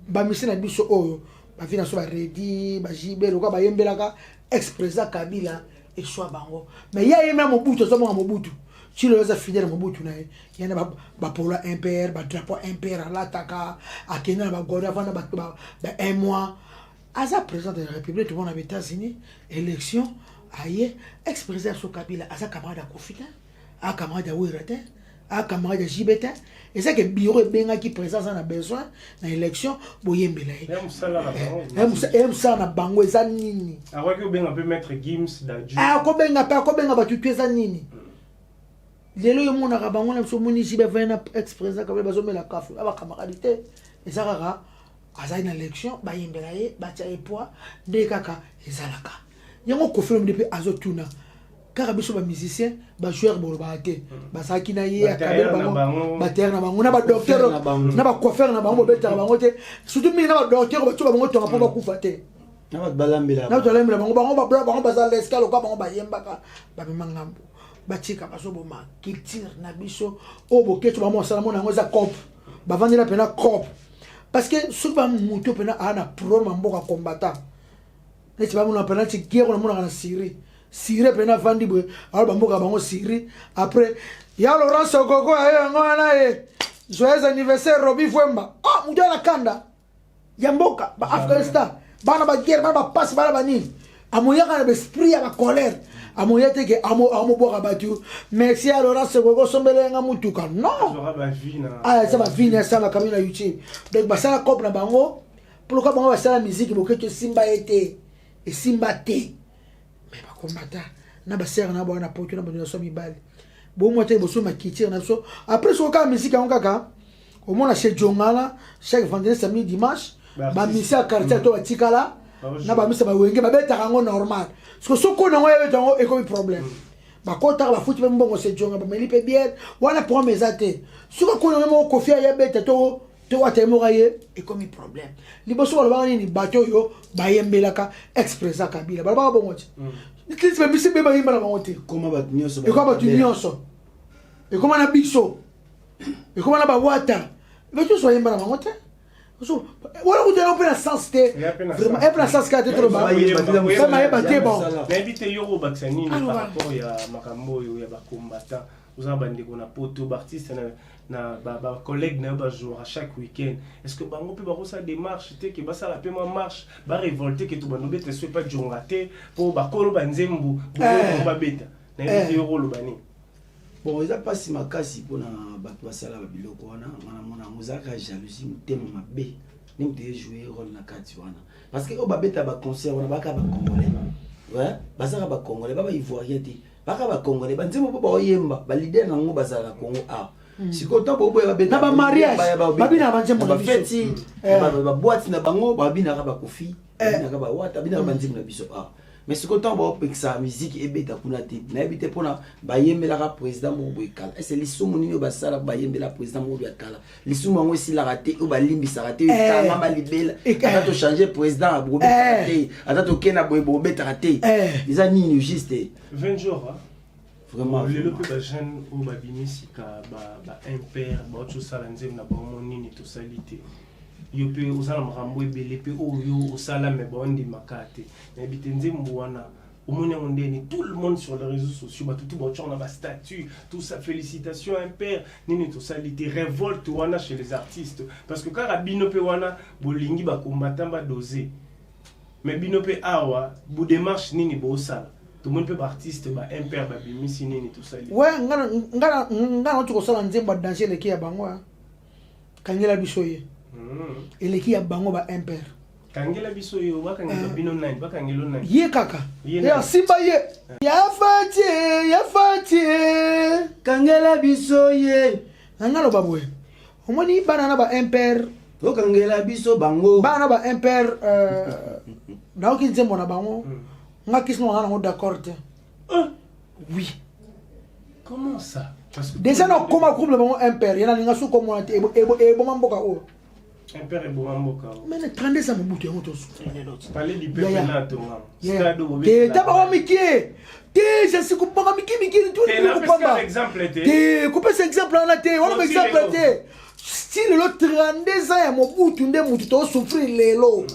bamisi na biso oyo bavi na biso baredi bajibe lokola bayembelaka ex président Kabila eswa bango mais ye ayembela Mobutu azomona Mobutu Tshilolo aza fidèle Mobutu na ye ye na bapolo ya MPR badrapeau ya MPR alataka akende na bagordo avanda ba un mois aza président de la république tomona na États-Unis élection aye ex président so Kabila aza camarade ya Kofi te a camarade ya Wera te a camarade ya JB te eza ke bureau ebengaki président aza na besoin na élection boyembela ye ye mosala na bango eza nini akoki kobenga mpe maître Gims Dadju akobenga mpe akobenga bato tu eza nini lelo yo omonaka bango na biso omoni JB avandi na ex président Kabila bazomela kafu abacamarade te eza kaka azali na élection bayembela ye batia ye poids nde kaka ezalaka yango Koffi Olomide mpe azotuna kaka biso bamusicien bajoueur bolobaka te bazalaki na ye akabeli bango baterre na bango na badocteur na bacoiffeur na bango bobetaka bango te surtout mingi na badocteur batio bango tonga mpo bakufa te na bato balambela na bato balambela bango bango babla bango baza leska lokola bango bayembaka bamema ngambo batika bazoboma culture na biso oyo boketo bango basala mona yango eza cope bavandela mpena cope parce que soki bamoto mpena aa na problème ya mboka combattant neti bamona mpena neti guerre namonaka na Syrie Syrie mpena avandi boye alo bamboka bango Syrie après ya Laurent Sokoko aye yango wana ye joyeux anniversaire Robi Vwemba ah moto ana kanda ya mboka ba Afghanistan bana baguerre bana bapasi bana banini amoyaka na baesprit ya bacolère amoya te ke amobwaka bato merci ya Laurent Sokoko osombela yanga mutuka non eza bavine asalaka bino na YouTube donc basala cope na bango mpo bango basala musique boketo esimba ye te esimba te mais bakombata na basere na bango na poto na bato nyonso mibali bomwa te bosomba culture na biso après soko kaka musique yango kaka omona chez Jongana chaque vendredi samedi dimanche bamisi ya quartier to batikala na bamisa bawenge babetaka yango normal parce que soki nango yebeta yango ekomi problème bakotaka bafuti mpe mbongo chez Jonga bameli mpe biere wana problème eza te soki akoni yango moko Kofi ayebeta to to wata ye moko aye ekomi problème liboso balobaka nini bato oyo bayembelaka ex président Kabila balobaka bongo ti nti bamisi mpe bayembela bango te ekoma bato nyonso ekoma bato nyonso ekoma na biso ekoma na bawata bato nyonso bayemba na bango te wana kutu yango mpe na sens te vraiment mpe na sens kaka te toloba mayeba te bon nayebi te yo obakisa nini par rapport ya makambo oyo ya bacombattant oza na bandeko na poto baartiste na bacollègue na yo bajouera chaque week-end est ce que bango mpe bakosala démarche te ke basala mpe mwa marche barévolte ke to bando beta so epa jonga te mpo bakolo banzembo bango babeta nayebi te yo koloba nini bon eza mpasi makasi mpona bato basala babiloko wana nga namona yango ezalaka jalousie motema mabe nde moto ejoue rôle na kati wana parce que oyo babeta baconcert wana baka bacongolais bazaka bacongolais ba baivoirien te baka bacongolais banzembo mpo baoyemba baleader nango bazala na Congo awa sikoyo ntango boboya babeta na bamariage babinaka banzembo na biso bafeti baboite na bango babinaka bakofi babinaka bawata babinaka banzembo na biso awa mais sikoyo ntango baopekisa musique ebeta kuna te nayebi te mpona bayembelaka président moko boye kala ese lisumu nini oyo basala bayembela président moko boye ya kala lisumu yango esilaka te oyo balimbisaka te ekangama libela ata tochange président bobetaka te ata tokenda boye bobetaka te eza nini juste 20 jours vraiment lelo mpe bajeune oyo babimi sika baimpere bauti osala nzembo na bango nini tosali te yo mpe oza na makambo ebele mpe oyo osala me baondimaka te nayebi te nzembo wana omoni yango ndeni tout le monde sur les réseaux sociaux bato tu baotiaka na bastatut tout ça félicitation impère nini tosali te révolte wana chez les artistes parce que kaka bino mpe wana bolingi bacombattant badose mais bino mpe awa bodémarche nini boosala tomoni mpe baartiste baimpere babimisi nini tosali we nga nauti kosala nzembo ya danger eleki ya bango kangela biso ye eleki ya bango baimpere kangela biso yo bakangela bino nani bakangela nani ye kaka ya simba ye ya Fati ya Fati kangela biso ye nanga loba boye omoni bana na baimpere okangela biso bango bana na baimpere nayoki nzembo na bango nga kisi nga nango d'accord te oui comment ça déjà nakoma groupe na bango impere ye nalinga su komona te eboma mboka oyo. MPR eboma mboka. Mais na 32 ans Mobutu yango tosouffrir lelo. Palais du peuple na tonga. Stade te tabaka mikie te jasi kopaka mike mike topamba exemple te. Te kopesa exemple wana te wana exemple te. Si lelo 32 ans ya Mobutu nde mutu tosouffrir lelo.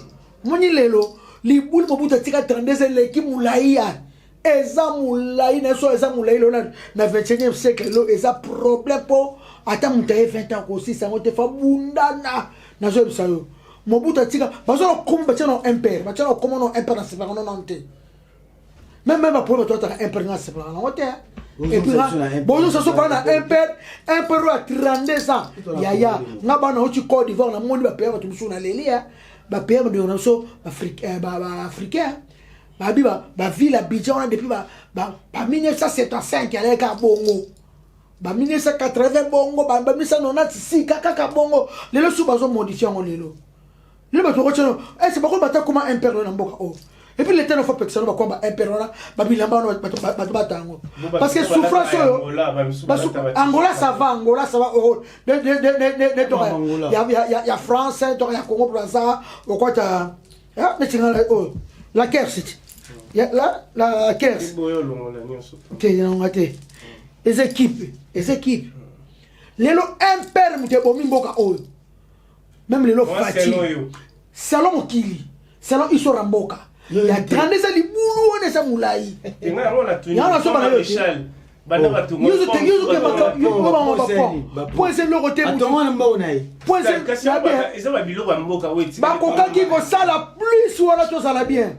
Moni lelo libulu Mobutu atika 32 ans eleki molai ya eza molai na so eza molai lelo na 21e siècle lelo eza problème mpo ata moto aye 20 ans kosisa yango te fa bundana nazoyebisa yo mobutu atika baza na komo batia na impere batia na komo na impere nasepelaka no nano te meme meme baproblème bato bataka impere nga nasepelaka nango te bozonsa so bana impere impere oyo ya 32 ans yaya nga bana oti cote d'ivoire namoni bapeya bato mosusu na leli bapeya bandeko na biso baafricain babi ba ville Abidjan wana depuis ba ba, ba 1975 alaki kaka bongo ba 1980 bongo ba, ba 1996 kaka bongo lelo su bazo modifie yango lelo lelo bato bakotyano ese bakomi bata koma impere na mboka oyo et puis l'état nofo pekisa no bakoma ba impere wana babilamba wana bato bata yango parce que souffrance oyo angola ça va angola ça va oh, toka ya france toka ya congo braza okwata Ah, neti nga oyo la kerse ti la la kerse te yango te eza ekipe eza ekipe lelo impere moto ebomi mboka oyo meme lelo fati salon mokili salon histoire ya mboka ya 32 eza libulu wana eza molai yango nazoba na yo te po eza eloko te bakokaki kosala plus wana tozala bien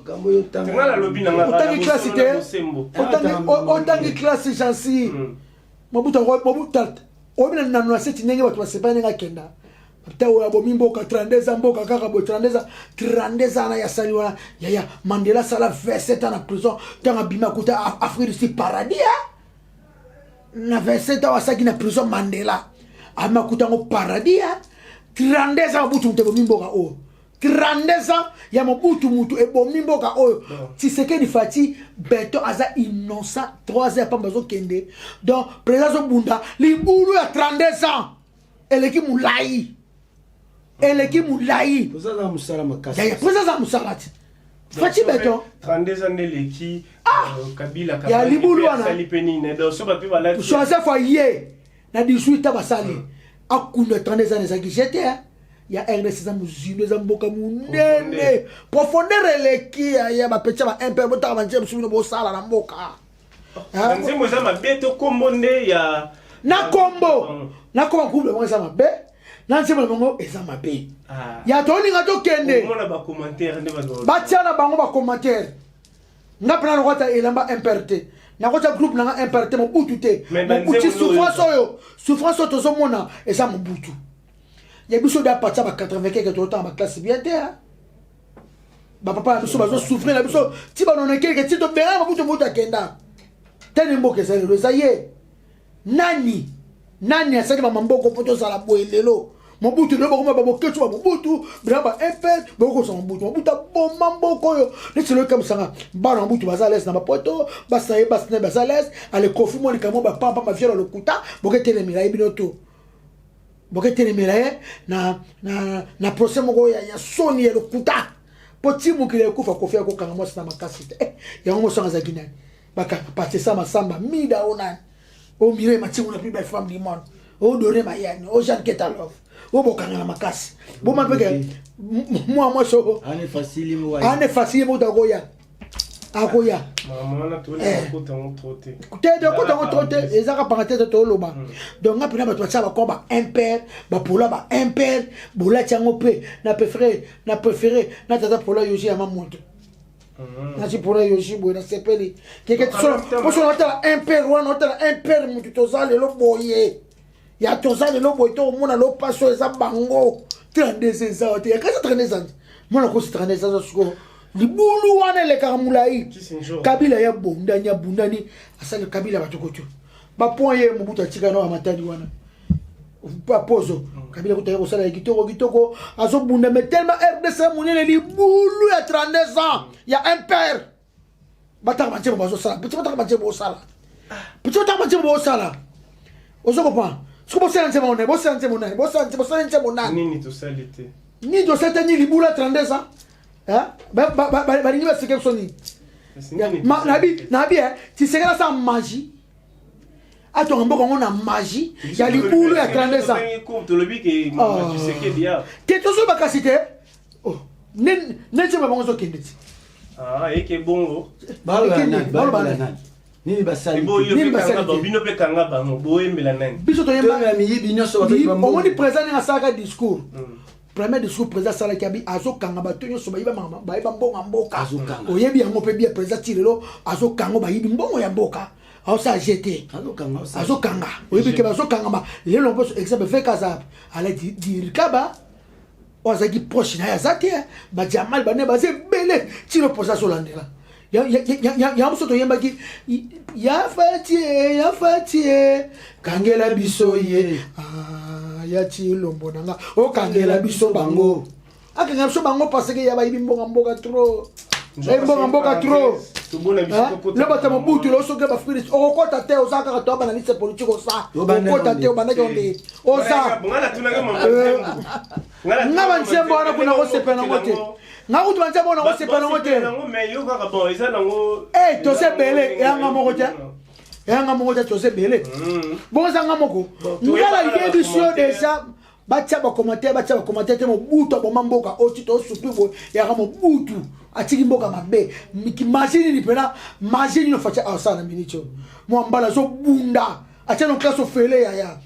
otangi classe te otangi classe jansi mobutu oyebi na nano na seti ndenge bato basepela ndenge akenda ata oyo abomi mboka 32 ans mboka kaka boye 32 ans 32 ans na ya sali wana yaya mandela asala 27 ans na prison ntango abimi akuta afrique du sud paradis na 27 ans asalaki na prison mandela abimi akuta yango paradis 32 ans mobutu moto ebomi mboka oyo 32 ans ya mobutu mutu ebomi mboka oyo Tshisekedi Fatshi beton aza innocent 3 ans ya pamba azokende donc président azobunda libulu ya 32 ans eleki molai eleki molai ozala mosala makasi yaya mpo eza mosala ti Fatshi beton 32 ans eleki ah! euh, kabila ya libulu wana asali mpe nini donc so bato balati joseph aye na 18 ans basali hmm. akunda 32 ans ezalaki jete ya rdc eza mozindo eza mboka monene profondeur eleki ya bapetya ba impere botaka banzembo mosusu bino bosala na mboka nzembo eza mabe to kombo nde ya na kombo mm. na kombo couple bango eza mabe na nzembo na bango eza mabe ah. ya tolinga tokende batia na bango bacommentaire nga mpena nakota elamba impere te nakota groupe nanga impere te mobutu te mobutu souffrance oyo souffrance oyo tozomona eza mobutu ya biso de apartir ba 80 keke totanga baklasse bien te bapapa na biso bazosouffrir na biso ti banonekeke ti tobengana mobutu mobutu akenda tani mboka eza lelo eza ye nani nani asali mama mboko mpo tozala boye lelo mobutu lelo bakoma babokecu ba mobutu bila ba mpr bokokosa mobutu mobutu aboma mboka oyo neti lelo ekamisanga bana mobutu baza lese na bapoto basaye basne baza lese ale kofi mwa likambo bapampa maviolo lokuta boketelemela ye bino to boketelemela ye na, na, na procès moko ya, ya soni ya lokuta mpo ti mokili ekufa kofi akokanga mwasi na makasi te eh, yango mosanga azalaki nani bakanga patesa masamba mida o nani o mireille matingo na plus belle femme du monde o dore mayani o jeanne ketalov o bokanga na makasi boma mpe ke mwa mwasi o ane fasili moto akoya akoya te tokota yango trop te eza kaka panga te toloba hmm. donc nga mpena bato batia bakoma ba impere bapola ba impere bolati yango mpe na préféré na préféré na tata pola yoji ya mamoto hmm. nati pola yoji boye nasepeli keke poso natala impere wana otala impere motu toza lelo boye ya toza lelo boye tokomona lo mpasi oyo eza bango 32 eza te yakasi 32 ans mwana kosi 32 aza sikoyo libulu wana elekaka molai kabila ya bundani abundani asali kabila bato koto bapoint ye mobutu atika na matadi wana bapozo mm. kabila kuta ye kosala ya kitoko kitoko azobunda mais tellement rdc monene libulu ya 32 ans ya impere bataka banzembo bazosala petit bataka banzembo bosala petit bataka banzembo bosala ozo comprendre. Soki bosala nzembo nani, bosala nzembo nani, bosala nzembo, bosala nzembo nani? Nini tosali te? Nini tosali te? Ni libula 32 ans, hein? Balingi baseke biso nini? Kasi nini Nabi tosali te? nabi Tshisekedi asala magie, atonga mboka yango na magie ya libulu ya 32 ans. Tolobi ke Oh. Tshisekedi ya Te, tozoba kasi te. Oh, ne nzembo bango ezokende ti. Ah, eke bongo. Baloba Ekende, nani? baloba Baloba nani? nani? Nini basali? Ebo yo Nini mpe basali kanga te? bango, bino mpe kanga bango, boyembela nani? Biso toyemba Toyembela miyibi nyonso bazali bambongo. Omoni président ndenge asalaka discours, premier discours président asalaki, abi azokanga bato nyonso bayiba bayiba mbongo ya mboka. Azokanga. Oyebi yango mpe bien, président ti lelo azokanga bayibi mbongo ya mboka, aosala gt. Azokanga, osala. Azokanga, oyebi ke bazokangama lelo. Mposo exemple vek aza ala dirikaba oyo azalaki proche na ye aza te. Bajamal bane baza ebele tino mposa azolandela yango. Biso toyembaki ya Fati e, ya Fati e, kangela biso ye. Ah, ya Tshilombo na nga, okangela biso bango, akangela biso bango parce que ya bayibi mbongo mboka trop, bayibi mbongo mboka trop. Tobona biso tokota. Le bato ya Mobutu, lo soki bafridi okokota te, oza kaka toyaba na liste politique, oza Obandaki okota te. onde. Obandaki onde oza. Nga natunaki mama nzembo. Nga banzembo wana kuna kosepela nango te, nga kutu banzembo wana kosepela nango te. Nango, mais yo kaka bon eza nango. Eh, toza ebele, eyanga moko te, eyanga moko te, toza ebele. Bongo ezanga moko. Bon, Nga toyebaka na nayebi biso bacommentaire. déjà, batia bacommentaire, batia bacommentaire te. Mobutu aboma mboka oti tosupri boye, yaka Mobutu atiki mboka mabe. Magie nini mpena, magie nini ofatia asala na miniti oyo? Mwa mbala azobunda, atia no classe ofele yaya.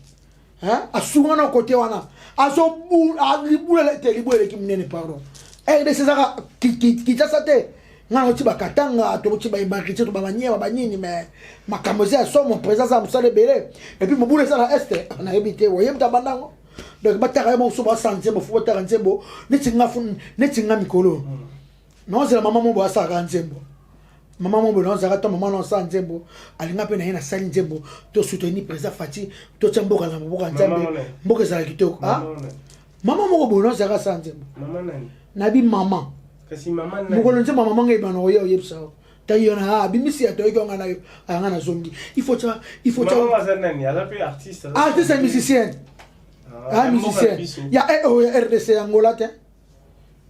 Hein? Asunga na kote wana azobula libula te, libula eleki monene, pardon. RDC ezaka Kinshasa te. Nga nauti bakatanga, tokoti baemarité to bamaniema banini, mais makambo eza ya somo. Président aza mosala ebele, et puis mobulu eza na Est, nayebi te oyebi ta bandango. Donc bataka ye mosusu, basala nzembo, fo bataka nzembo neti nga neti nga mikolo naozela mama mo boye asalaka nzembo. Mama mo boye naozalaka to mama naosala nzembo, alinga mpe na ye nasali nzembo, tosoutenir président Fati, totia mboka na maboko ya Nzambe. Mama wana. Mboka ezala kitoko. Ah? Mama wana. Mama moko boye naozalaka asala nzembo. Mama nani? Nabi mama. Kasi mama nani? Mokolo nzembo ya mama ngai ebana oye oyebisa yo ta yo na abimisi ya toyoki yonga na yo ayanga nazongi, il faut tia, il faut tia. Mama aza nani? Aza mpe artiste? Artiste ya musicienne. Ah, Ah, ya mboka musicien biso. ya oh, ya RDC, ya Angola te.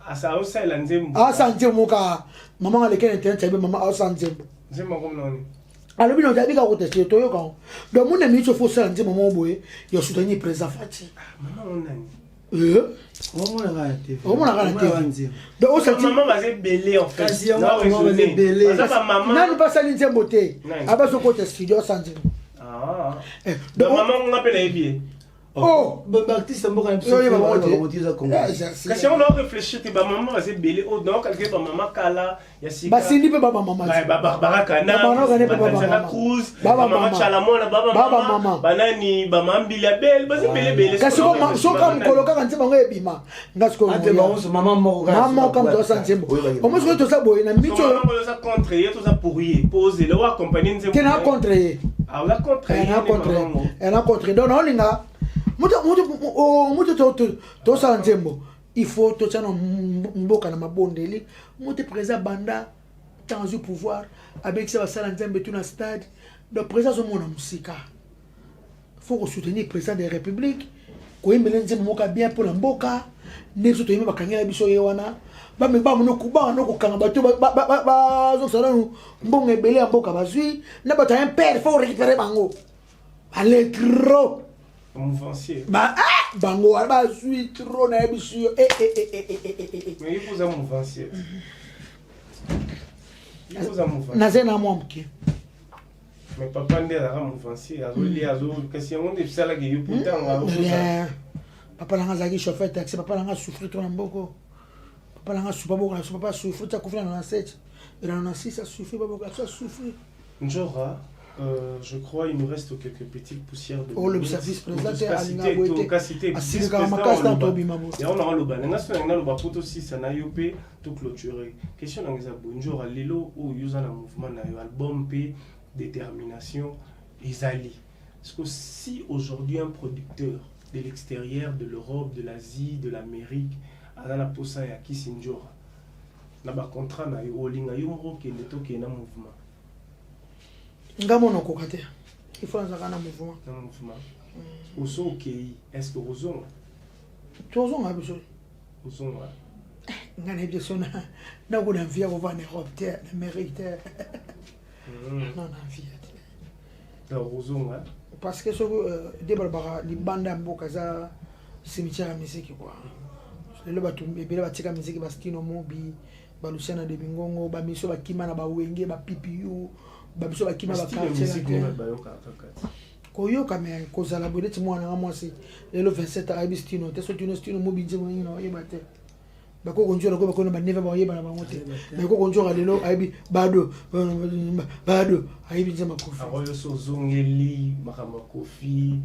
Asa aosalela nzembo. Asala nzembo moka, mama nga aleki na internet, ayebi mama aosala nzembo. Nzembo yango nani? Alobi na otabi kaka koteste, toyoka ngo. Donc mona miniti ofo osala nzembo moko boye ya soutenir président Fati. Mama yango nani? Omonaka na TV. Omonaka na Omonaka TV. nzembo. Donc osati Mama baza ebele en fait. Kasi yango Na mama baza raisonner. ebele. Baza bamama. Nanu mpe asali nzembo te. Nani? Abazokota studio, asala nzembo. Ah. Donc, Donc mama nga mpe nayebi ye. Oh. Baartiste mboka na biso Oyo oyeba bango te. bango te, eza Congo. Eh, merci. Kasi yango nao réfléchir te, bamama baza ebele oyo nao calcule bamama kala ya sika. Basindi mpe babamama te. Babarakana. Babarakana mpe Batatiana babamama. Cruz, Babamama. bamama Chalamona, babamama, Babamama. banani, bamama Mbila Bel, baza ebele ebele. Kasi soka mokolo kaka nzembo yango ebima, nga sikoyo Ate bango so mama moko kaka. Mama moko moto asala nzembo omo. Sikoyo toza boye na miti oyo. Oza contre ye, toza pour ye po ozela o accompagne nzembo. Te, na contre ye. Ah, oza contre ye? Na contre ye, na contre. Donc naolinga moto tosala nzembo, il faut totia na mboka na mabondeli. Moto président banda ntango azwi pouvoir, abekisa basala nzambe tu na stade. Donc président azomona mosika, faut kosoutenir président de la République, koyembela nzembo moko bien mpona mboka. Nde biso toyembi, bakangela biso ye wana, bana kokanga bato bazosala nanu mbongo ebele ya mboka bazwi na bato ya impere, faut récupérer bango, ale trop. Mouvancier. Ba, ah, bango wana bazwi trop, nayebi biso yo. Eh, eh, eh, eh, eh, eh, eh, eh. Mais il faut mouvancier, il faut mouvancier. Naza na mwa moke. Mais papa nde azalaka mouvancier, azolia azo, kasi yango nde esalaka yo potanga. Rien. Papa nanga azalaki chauffeur taxi. Papa nanga asouffri trop na mboko. Papa nanga asupa boko na biso. Papa asouffri ti akufi na 97 et na 96, asouffri baboko na biso, asouffri. Njora, je crois il nous reste quelques petites poussières de Oh, le minutes. service président te Kasi alinga te, boye te. kasi te, Asilikaka vice-président makasi ntango oloba. tobima boye. Yango na oloba nanga so nanga naloba po tosisa na yo mpe toclôturer. Question nanga eza boye, Njora: lelo oyo oza na mouvement na yo, album mpe détermination ezali. Parce que si aujourd'hui un producteur de l'extérieur, de l'Europe, de l'Asie, de l'Amérique aza na posa ya Kisi Njora na bacontrat na yo, olinga yo moko okende, tokende na mouvement? Nga mona okoka te, il faut nazalaka na mouvement. Na mouvement. Oso okei, est ce que ozonga? Tozonga biso. Ozonga. Ngai nayebi te so nakona vie ya kovanda na Europe te, na Amérique te. Non, na vie te. Donc ozonga. Parce que soki nde balobaka libanda ya mboka eza cimetière ya misiki quoi. Lelo bato ebele batika misiki, bastino Mobi, baluciana de Bingongo, bamiso bakima na bawenge, bapipiu, babiso bakima baquartier. Koyoka me kozala boye neti mwana nanga mwasi lelo 27 ayebi stino te. So tino Stino Mobi, nzembo nini na oyeba te. Bakoko nzola ko bakona baneve baoyeba na bango te. Mais koko nzoka lelo ayebi bado bado, ayebi nzembo Kofi. Oyo so ozongeli makambo ya Kofi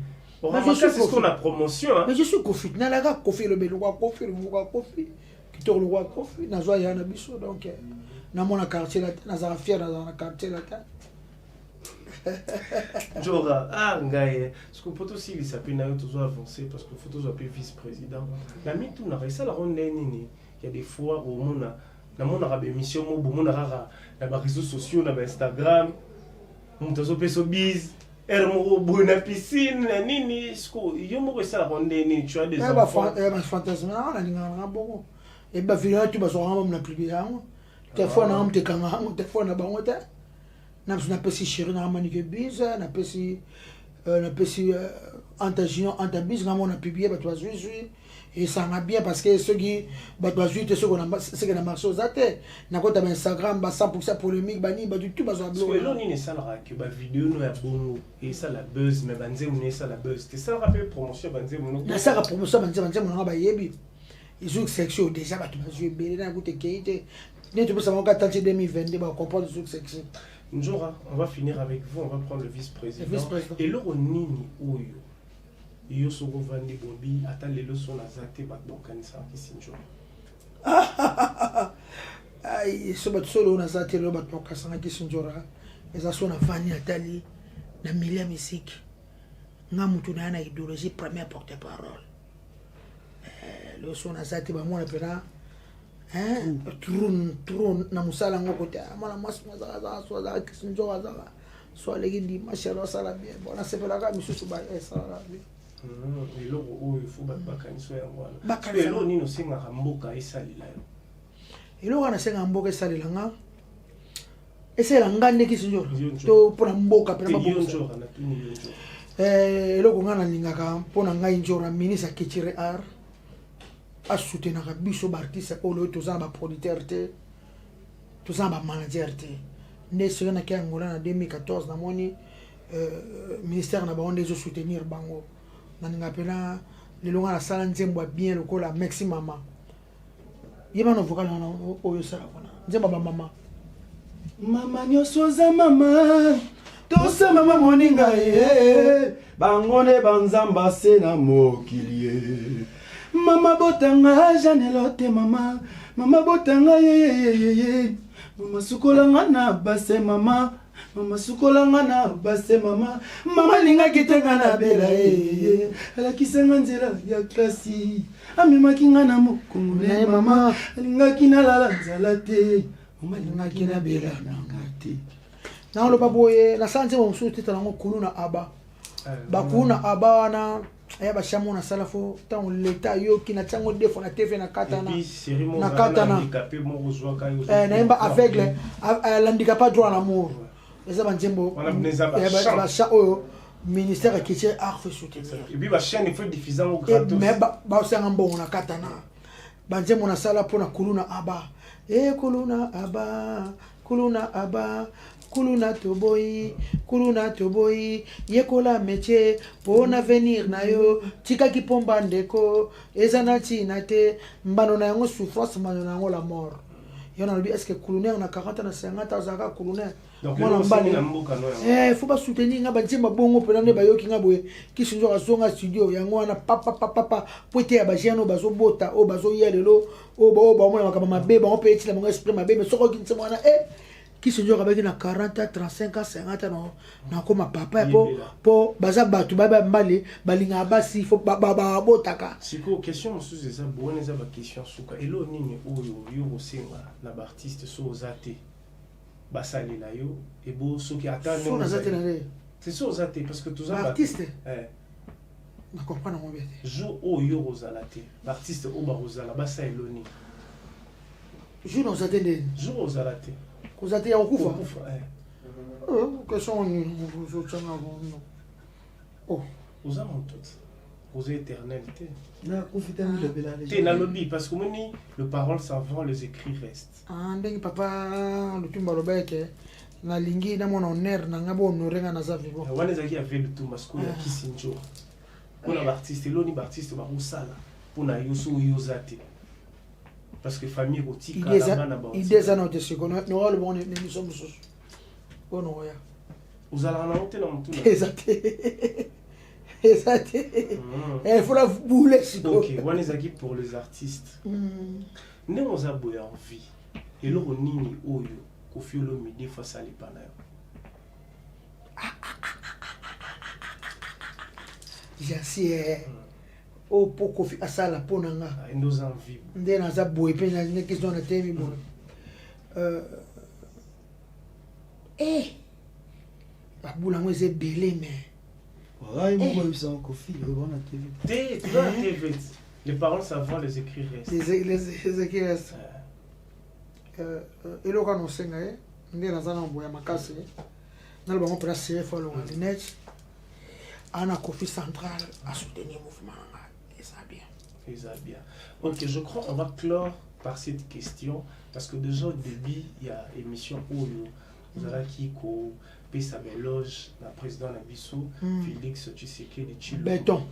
na promotion. Mais je suis Kofi, nalaka Kofi, elobe lokwa Kofi, lokwa Kofi kitoko, lokwa Kofi nazwa ya na biso. Donc namona Quartier Latin, nazala fier, nazala na Quartier Latin. Njora, ah ngai parce que po tosilisa mpe na yo, tozo avancer parce que faut tozwa mpe vice président na mitunaka esalaka nde nini. Ya des fois omona, namonaka baémission mo bomona kaka na baréseaux sociaux, na baInstagram, moto azopesa bise ere moko boye na piscine na nini. Siko yo moko esalaka nde nini? Tu as des enfants? Bafantasme nanga, nalingaka nanga bongo. E bavideo tu bazwaka nga na publie yango, telefone nanga moto ekanga yango, telefone na bango te. Na biso napesi chéri nanga Manike bise, napesi Anta Junior, Anta bise nga mo na publie, bato bazwizwi, esanga bien. Parce que soki bato bazwi te, soki seke na marché oza te, nakota ba Instagram ba 100 polémique, banini, bato tu bazwa. Elo nini esalaka ke bavideo no ya bongo esala buzz, mais banzembo no esala buzz te? Esalaka mpe promotion ya banzembo no? Nasalaka promotion ya banzembo nanga, bayebi Zouk Section déjà, bato bazwi ebele na kuta ekei te. Nde topesa bango kaka tanti 2022, bacomprendre Zouk Section. Njora, on va finir avec vous, on va prendre le vice-président. Le vice-président. Eloko nini oyo yo soki ovandi bobi, ata lelo so naza te, bato bakokanisaka kisi Njora? Ai, so bato solo oyo naza te lelo, bato bakokasanga kisi Njora, eza so navandi, natali na milieu ya misiki, nga mutu na ya na idéologie, première porte parole. Lelo so naza te, bamona mpena trou na mosala yango kote. Mwana mwasi azaka, so azaka kisi Nzoka, azaka so aleki dimanche, alo asala bien. Bon, nasepelaka misusu esalaka bien. Eloko oyo fo bato bakanisa yango wana, eloko nini osengaka mboka esalela yo? Eloko wana nasengaka mboka esalela nga, esalela nga nde kisi Nzoka to mpona mboka mpena. Eloko nga nalingaka mpona ngai Nzora, ministre ya culture art asoutenaka biso baartiste oyo toza na baproducteur te, toza na bamanager te. Nde soki nake Angola na 2014, namoni ministère na bango nde ezosoutenir bango. Nalinga mpena lelo nga nasala nzembo ya bien lokola Merci Mama. Yeba na vocal wana oyo osala kuna, nzembo ya bamama. Mama nyonso oza mama, tosa mama moninga ye, bango nde banzamba se na mokili ye. Mama botanga janelo te, mama, mama botanga yeyeyeyeye, mama sukolanga na base, mama, mama sukolanga na base, mama, mama alingaki te nga na bela ye, alakisanga nzela ya klasi, amemaki nga na mokongo na ye, mama alingaki nalala nzala te, mama alingaki nabela nanga te. Naoloba boye, nasala nzembo mosusu teta nango Kulu na Aba, bakulu na Aba wana aya bashamo. Nasala fo ntango leta ayoki, natiango deux fois na TV, na katana na katana, nayemba aveugle l'handicapé droit à l'amour. Eza banzembo bacha oyo ministère ya culture art faut soutenir. Mais basanga mbongo na katana banzembo nasala mpona Kulu na Aba. E Kulu na Aba, Kulu na Aba, kuluna toboyi, kuluna toboyi, yekola métier mpo na avenir na yo, tikaki pomba ndeko, eza na ntina te, mbano na yango souffrance, mbano na yango la mort. Yo nalobi, est ce que kulunaire na 40 na 50 azalaka kulunaire? Mwana mbali, faut basoutenir nga banzemba bongo mpena nde bayoki nga boye. Kisi Nzoka azonga studio yango wana papapapapa po ete ya bajeune oyo bazobota, oyo bazoya lelo, oyo baomona makambo mabe, bango mpe etina bango esprit mabe. Mais soki oyoki nzembo wana, e Kisi Nzoka abaki na 40 ans, 35 ans, 50 ans, nakoma papa po baza bato baya mbali, balingaka basi, fo babotaka. Sikoyo question mosusu eza bowana, eza baquestion suka. Elo nini oyo yo kosenga na baartiste so oza te, basalela yo ebo soki ata So naza te na nde? C'est so oza te, parce que toza baartiste. Na comprendre yango bien te. Jour oyo yo kozala te, baartiste oyo bakozala basala elo nini? Jour nakozala te ndeni? Jour ozala te. Kozala te ya kokufa? Kokufa, eh. Question nini ozotyanga? Oh. Oza moto te, oza éternel te. Nakufi te, milobela. Te, nalobi parce que omoni, le parole s'avant, les écrits restent. Ah, ndenge papa Lutumba aloba eke nalingi namona honneur na ngai, bohonore ngai naza vivant. Wana ezalaki ya ve Lutumba. Sikoyo ya Kisi Njora, mpona baartiste, eloni baartiste bakosala mpona yo so oyo oza te, parce que famille ekotikala, bana. Idée eza nao te siko, noka lobango na émission mosusu oyo nokoya. Ozalaka nango te na motu? Eza te, eza te. Il faut la boule siko. Ok, wana ezalaki pour les artistes. Ndenge oza boye en vie, eloko nini oyo Koffi Olomide faut asala epa na yo? Jansi, oyo mpo Koffi asala mpo na nga? Nde oza en vie. Nde naza boye mpe na question na temi boye, babula yango eza ebele, mais Ngai moko oyebisaka Koffi wana TV. Te, toza na TV. Les paroles s'avant, les écrits restent. Les écrits restent. Eloko wana osenga ye nde naza na boya makasi, naloba ngo mpena sere, faut alonga lunette ana Koffi central, asoutenir mouvement na nga, eza bien. Eza bien. Ok, je crois on va clore par cette question, parce que déjà au début il y a émission oyo ozalaki kopesa baéloge na président na biso Félix Tshisekedi Tshilombo. Béton.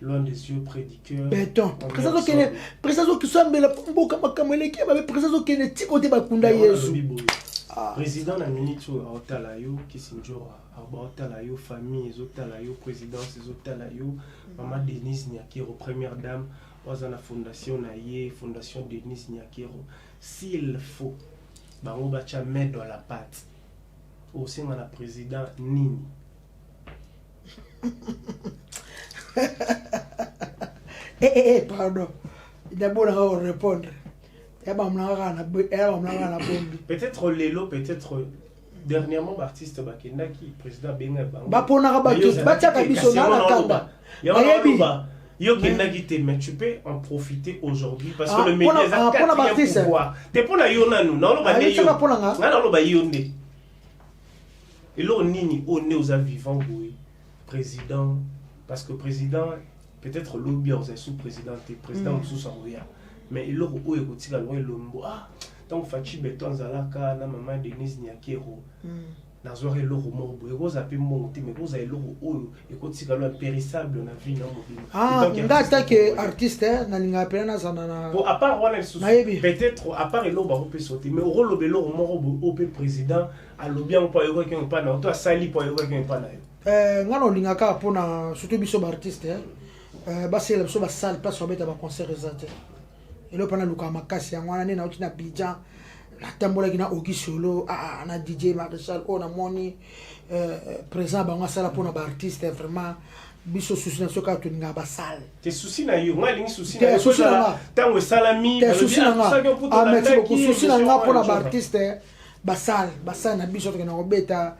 Loin des yeux, près du cœur. Béton. Président azokende, président azokisambela mboka, makambo eleki babe, président azokende ti kote bakunda Yesu. Président na minute oyo aotala yo, Kisi Njora aotala yo, famille ezotala yo, présidence ezotala yo, mama Denise Nyakero, première dame, oyo aza na fondation na ye, Fondation Denise Nyakero. S'il faut bango batya main dans la pâte, osenga na président nini? Eh, eh, eh, pardon, d'abord nanga korépondre ya bamulanga kaka na bombi. Peut-être lelo, peut-être dernièrement, baartiste bakendaki, président abenga bango. Baponaka bato, batiaka biso na na kanda. Nayebi yo kendaki te, mais tu peux en profiter aujourd'hui parce que le média eza quatrième pouvoir te. Mpona yo nanu naoloba nde yo, nga naoloba yo nde eloko nini oyo nde oza vivant boye, président, parce que président peut-être lobi ozali sous président te, président mosusu akoya, mais eloko oyo ekotika longo elombo, ah, ntango Fatshi Béton azalaka na mama Denise Nyakero, nazwaka eloko moko boye, ekozala mpe mbongo te, mais ekozala eloko oyo ekotika lo impérissable na vie na mobimba. Nga atake artiste, nalingaka mpena nazala na Po à part wana lisusu, peut-être à part eloko bakopesa te, mais okoloba eloko moko boye oyo mpe président alobi yango mpo ayokaki yango epa na yo, to asali mpo ayokaki yango epa na yo. Nga na olingaka kaka mpona surtout biso baartiste, basalela biso basale, place babeta baconcert eza te. Eloko mpa nalukaka makasi yango wana. Nde nauti na Abidjan, natambolaki na Ogi Solo, na DJ Maréchal, oyo namoni président bango asala mpona baartiste. Vraiment, biso susi na biso kaka tolingaka basale. Te, susi na yo, nga alingi susi na yo ntango esalami. Susi na nga, merci beaucoup. Susi na nga mpona baartiste, basale, basale na biso tokenda kobeta.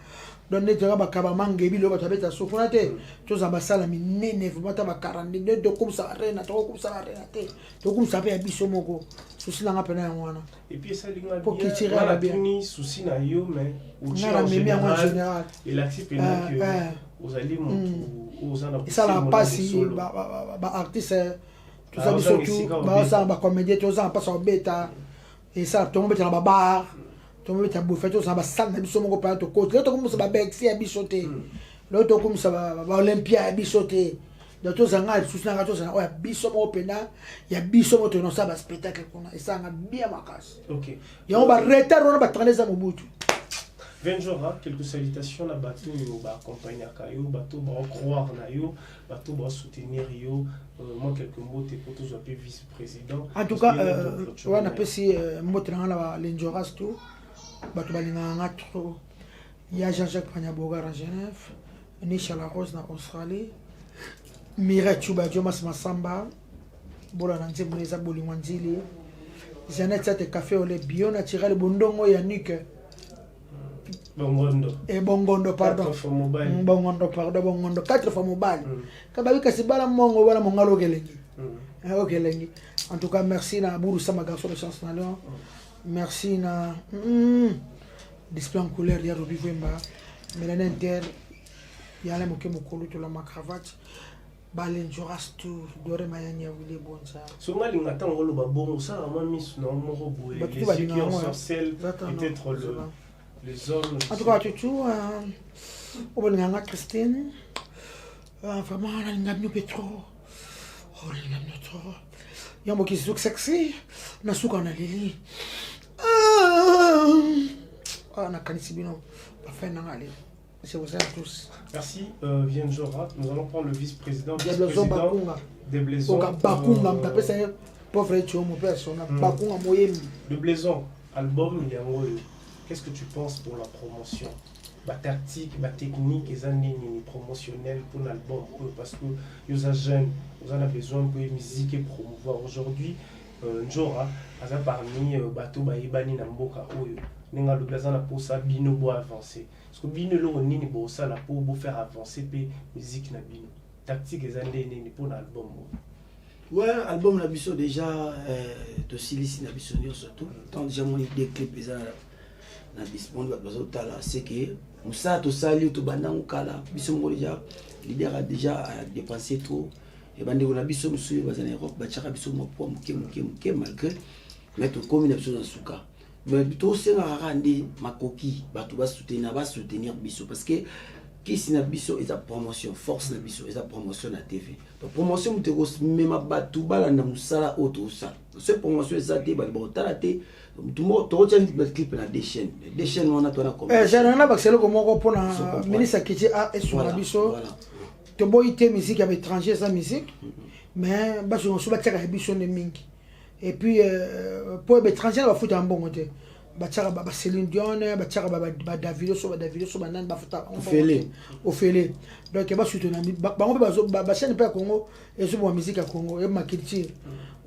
Donc neti kaka bakaba mangebi lelo, bato babeta so kuna te, tozala basala minene vraiment, ta ba 42 nde tokomisa arena, tokokomisa arena te, tokomisa mpe ya biso moko. Susi nanga mpena yango wana. Et puis esalinga Po culturel bien. Bien. Natuni susi na yo, mais Nga na memi yango en général. Elakisi mpena ke ozali motu oyo oza na esalaka mpasi baartiste toza biso tu, baosala bacomédien, tozala mpasi ya kobeta. Esala tomobeta na babar, tomobeta bofe, tozala basale na biso moko mpena tokoti. Lelo tokomisa babexi ya biso te, lelo tokomisa baolympia ya biso te. Donc tozanga lisusu nanga, tozala oyo ya biso moko mpena, ya biso moko, tokende kosala baspectacle kuna, esalanga bien makasi. Yango baretard wana batrane eza Mobutu. 20 jours, quelques salutations na bato oyo baaccompagnaka yo, bato baocroire na yo, bato baosoutenir yo, moi quelques mots te po tozwa mpe vice président. En tout cas, wana napesi mbote na nga na balenjoras, tout bato balingaka nga trop, ya Jean-Jacques Panyabogar à Genève, Nisha La Rose na Australie, Mireille Chuba, Jomas Masamba bola na nzembo eza bolingo nzili, Jeannette Sate, café ole bio naturel, bondongo Yannick. Bongondo. E bongondo, pardon. Bongondo, pardon, bongondo. Quatre fois mobali. Kababi kasi bala mongo bala mongalo okelengi. Okelengi. En tout cas, merci na Bourou Sama garçon de chance na Lyon. Merci na display en couleur ya Robi Vemba. Mélanie Inter. Yala moke mokolo to la ma cravate. Balenjoras tour Dore Mayani ya Willy Bonza. So nga linga ntango oloba bongo osala mwa miso na yo moko boye, les yeux qui ensorcellent peut-être le, les hommes. En tout cas, tutu obolinga nga Christine, vraiment nalinga bino mpe trop, oh, nalinga bino trop. Yango mokili sexy nasuka na leli, ah, nakanisi bino bafai nanga lelo. Je vous aime tous. Merci, Vienjora. Nous allons prendre le vice-président. Vice-président de Blaison. Bakunga, euh, pauvre Etio, mon père, son Bakunga Moyemi. De Blaison, album yango. Qu'est-ce que tu penses pour la promotion? Ba tactique, ba technique, eza nini promotionnel pour l'album? Parce que vous êtes jeune, vous en avez besoin pour musique et promouvoir. Aujourd'hui, Njora, aza parmi bato bayebani na mboka oyo. Ndenge alobi aza na posa bino bo avancer. Parce que bino eloko nini bosala po bo faire avancer pe musique na bino? Tactique eza nde nini mpona album oyo? Ouais, album na biso déjà, tosilisi na biso nyonso tout tant déjà moni deux clips eza na disponible, bato bazotala. C'est que mosala tosali, tobandango kala. Biso moko déjà, leader a déjà a dépensé trop e bandeko na biso mosusu oyo baza na Europe batiaka biso mwa poa moke moke moke malgré, mais tokomi na biso na suka. Mais tosengaka kaka nde makoki, bato basoutenir biso, parce que kisi na biso eza promotion, force na biso eza promotion na TV. Donc promotion moto ekomema bato balanda mosala oyo tozosala. So promotion eza te, bato bakotala te. Motu moko tokotia clip na deux chaînes, deux chaînes wana tona. Na bakisa eloko moko mpona ministre akiti esunga biso. Toboyi te musique ya baétranger, eza musique, mais basunga mosusu batiaka ya biso nde mingi. Et puis po baétranger na bafutaka mbongo te, batiaka baCéline Dion, batiaka baDavido, so baDavido, so banani, bafutaka ofele. Donc basoutenir bango mpe bachaîne mpe ya Congo ezoboma musique ya Congo, eboma culture.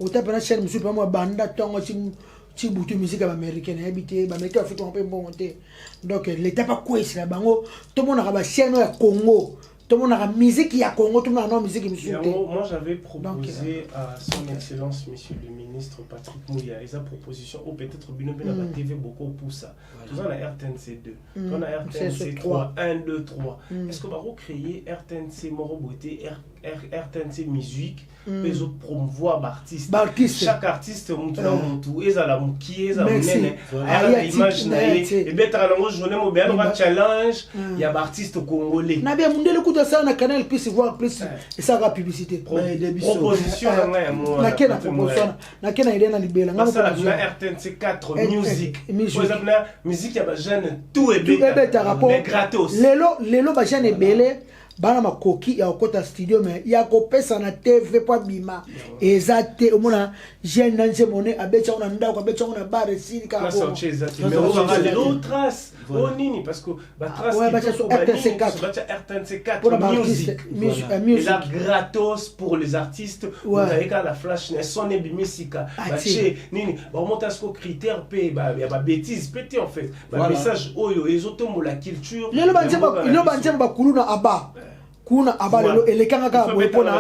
Ota mpena chaîne mosusu mpe mwa banda ntongo ti butu musique ya baaméricain, nayebi te, baaméricain bafuti bango mpe mbongo te. Donc l'état mpe akweyisela bango, tomonaka bachaîne oyo ya Congo, tomonaka musique ya Congo, tomonaka no musique mosusu te. Moi, j'avais proposé à son excellence monsieur le ministre Patrick Mouya, eza proposition ou peut-être bino mpe na batv beaucoup pour ça. Toza na RTNC 2, toza na RTNC 3, 1, 2, 3. Est ce que bakocréer RTNC moko boye te, RTNC musique mpe ezopromouvoir baartiste? Chaque artiste, mutu na mutu, ezala mokie, ezala monene, ayaka na image na ye, ebetaka nango journée mobe, aloka challenge ya baartiste congolais. Na bien mundele kuta asala na Canal Plus, voir plus, esalaka publicité. Proposition na ngai yango. Nake na proposition, nake na idée na libela. Basala na RTNC 4 musique, eza na musique ya bajeune tout. Ebetaka po mais gratos. Lelo lelo bajeune ebele bana makoki ya kokɔta studio, mais ya kopesa na TV mpo abima eza te. Omona jeune na nzembo ne abeti yango na ndako, abeti yango na bar, esili kaka. Trace o nini, parce que batrace RTNC 4. Batia RTNC 4 musique, eza gratos pour les artistes. Ozali kaka na flash na son ebimi sika, batie nini, bamonta siko critère mpe ya babêtise mpe te. En fait, bamessage oyo ezotombola culture. Lelo banzembo bakulu na aba kuna aba lelo elekanga kaka boye mpona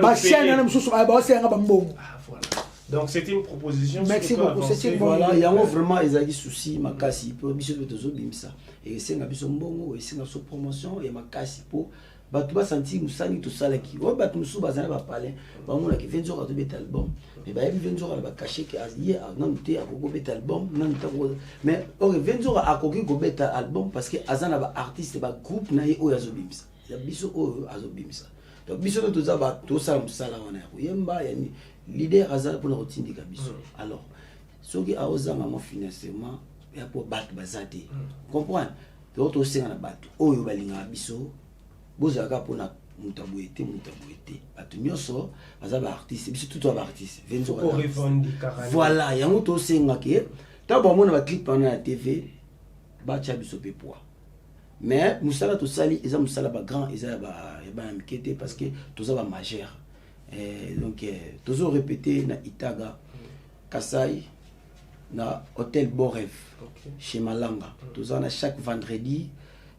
bachaîne wana mosusu baoselanga bambongo. Donc c'était une proposition. Merci beaucoup, c'est une bonne. Voilà, yango vraiment ezalaki souci makasi mpo biso mpe tozobimisa, esenga biso mbongo, esenga biso promotion ya makasi mpo bato basanti mosani tosalaki oyo. Bato mosusu baza na bapalin, bamonaki Venzoka tobeta album, mais bayebi Venzoka na bacachet ke ye nanu te akoki kobeta album nanu te. Mais ok, Venzoka akoki kobeta album parce que aza na baartiste, bagroupe na ye oyo azobimisa, ya biso oyo azobimisa. Donc biso nde toza tosala mosala wana ya koyemba, ya leader aza mpona kotindika biso. Alors soki aozanga mwa financement ya po bato baza te comprendre, donc tosenga na bato oyo balingaka biso, bozalaka mpona moto aboye te, moto aboye te. Bato nyonso baza baartiste, biso tutu ya baartiste. Voilà, yango tosengaki. Ntango bamona baclip wana na TV, batya biso mpe poids. Mais mosala tosali eza mosala bagrand, eza ya bana mike te, parce que toza bamajeur. Donc tozo répéter na Itaga Kasai, na hôtel Borev. Chez Malanga toza na chaque vendredi,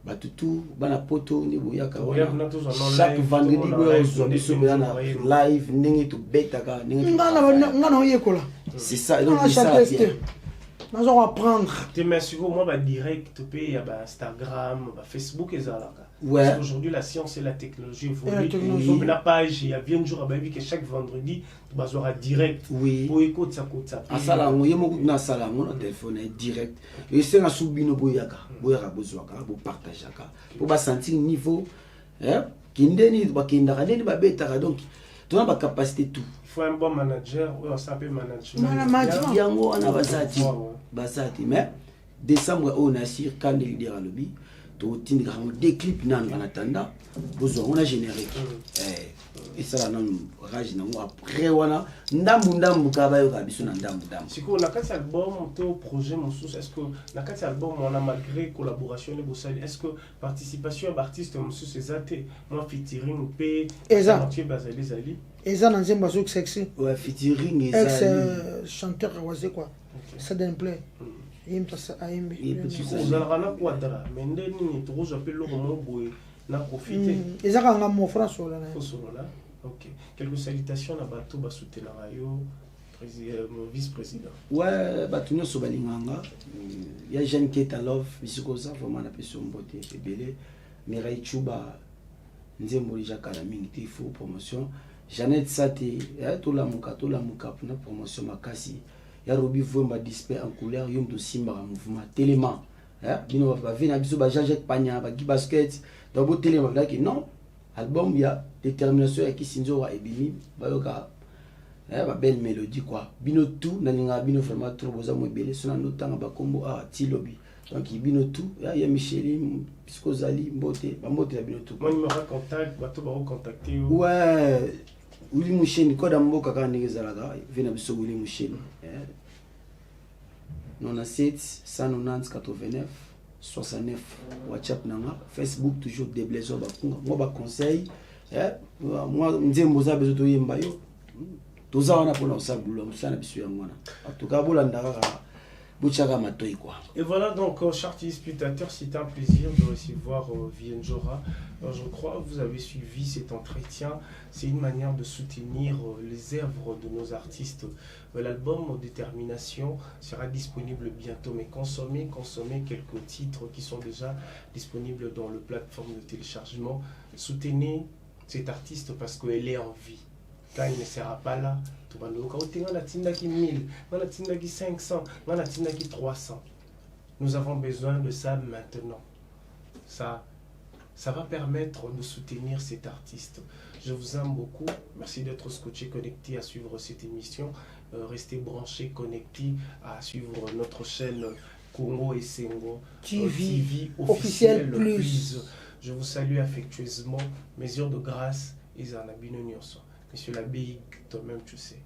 bato tu bana poto nde boyaka Boyaka wana. na tozwa na Chaque live, vendredi tomona boya live, ozwa biso ndenge boya na tozoyeba. live, ndenge tobetaka, ndenge Nga na nga na oyekola. C'est ça. Nga Donc na esala chanteuse bien. te, naza koapprendre. Te, mais sikoyo mwa badirect mpe ya bainstagram, bafacebook ezalaka. Ouais. Parce qu'aujourd'hui, la science et la technologie Et la évoluent. technologie. Donc, la page ya Vieux Ndjora, bayebi que chaque vendredi bazwaka direct. Oui. Po ekotisa kotisa pe. Asala yango ye moko, na asala yango na telefone ye direct. Esenga su bino boyaka, boyaka, bozwaka, bopartageaka po basentir niveau, eh, kindeni bakendaka, ndeni babetaka. Donc tona bacapacité tout. Il faut un bon manager oyo asala mpe management. Management. Yango wana baza te. Ouais. Baza te, mais décembre oyo na sir kande leader alobi totindikaka yango deux clip nanu. En attendant bozwa yango na générique. Eh, esala nanu rage nango. Après wana ndambu ndambu kaka bayoka biso na ndambu ndambu. Sikoyo na kati ya album to projet mosusu, est ce que na kati ya album wana, malgré collaboration nde bosali, est ce que participation ya baartiste mosusu eza te, mwa featuring mpe? Eza. Tie bazali ezali. Eza na nzembo azoki sexy. Ouais, featuring ex ezali. Chanteur awase quoi, sudden play, ye moto ayembi. Ye mpe Sikoyo ozalaka na quadra, mais nde nini tokozwa mpe eloko moko boye na profite? Eza kaka nga mo France ola na ye. Osolola. Ok, quelques salutations na bato basoutenaka yo, vice président. Ouais, bato nyonso balinganga ya Jeanne Keta Love, bisika oza vraiment napesi yo mbote ebele. Mirai Chuba, nzembo deja kala mingi te, il faut promotion. Jeannette Sate, tolamuka, tolamuka mpona promotion makasi ya Robi Vwemba, display en couleur. Yo moto osimbaka mouvement, telema. Bino bave na biso ba Jean Jacques Panya, bagi basket, donc botelema bilaki non album ya détermination ya Kisinzora ebimi, bayoka babelle mélodie quoi. Bino tout nalingaka bino vraiment trop, boza mo ebele so na ndotanga bakombo awa ti lobi. Donc bino tout ya Micheli, bisiko ozali, mbote, bambote na bino tout. Mwa numéro ya contact, bato bakocontacte yo. Ouais, Willi Musheni, code ya mboka kaka ndenge ezalaka ve na biso Willi Musheni, 97 190 89 69, WhatsApp nanga, Facebook toujours Deblaison Bakunga. Mwa baconseil, mwa nzembo oza bezo toyemba yo, toza wana mpona kosala bulo mosala na biso yango wana. En tout cas bolanda kaka, botiaka matoi quoi. Et voilà donc, chers téléspectateurs, c'est un plaisir de recevoir Vieux Ndjora. Alors, je crois que vous avez suivi cet entretien. C'est une manière de soutenir les œuvres de nos artistes. L'album Détermination sera disponible bientôt, mais consommez, consommez quelques titres qui sont déjà disponibles dans le plateforme de téléchargement. Soutenez cet artiste parce qu'elle est en vie. Quand il ne sera pas là, tobanda ote nga natindaki 1000, nga natindaki 500, nga natindaki 300. Nous avons besoin de ça maintenant. Ça va permettre de soutenir cet artiste. Je vous aime beaucoup. Merci d'être scotché, connecté à suivre cette émission. Restez branchés, connectés à suivre notre chaîne Congo et Sengo TV, TV officiel officiel plus. Plus. Je vous salue affectueusement. Mesure de grâce et Zanabino Nyonso. Monsieur l'abbé, toi-même tu sais.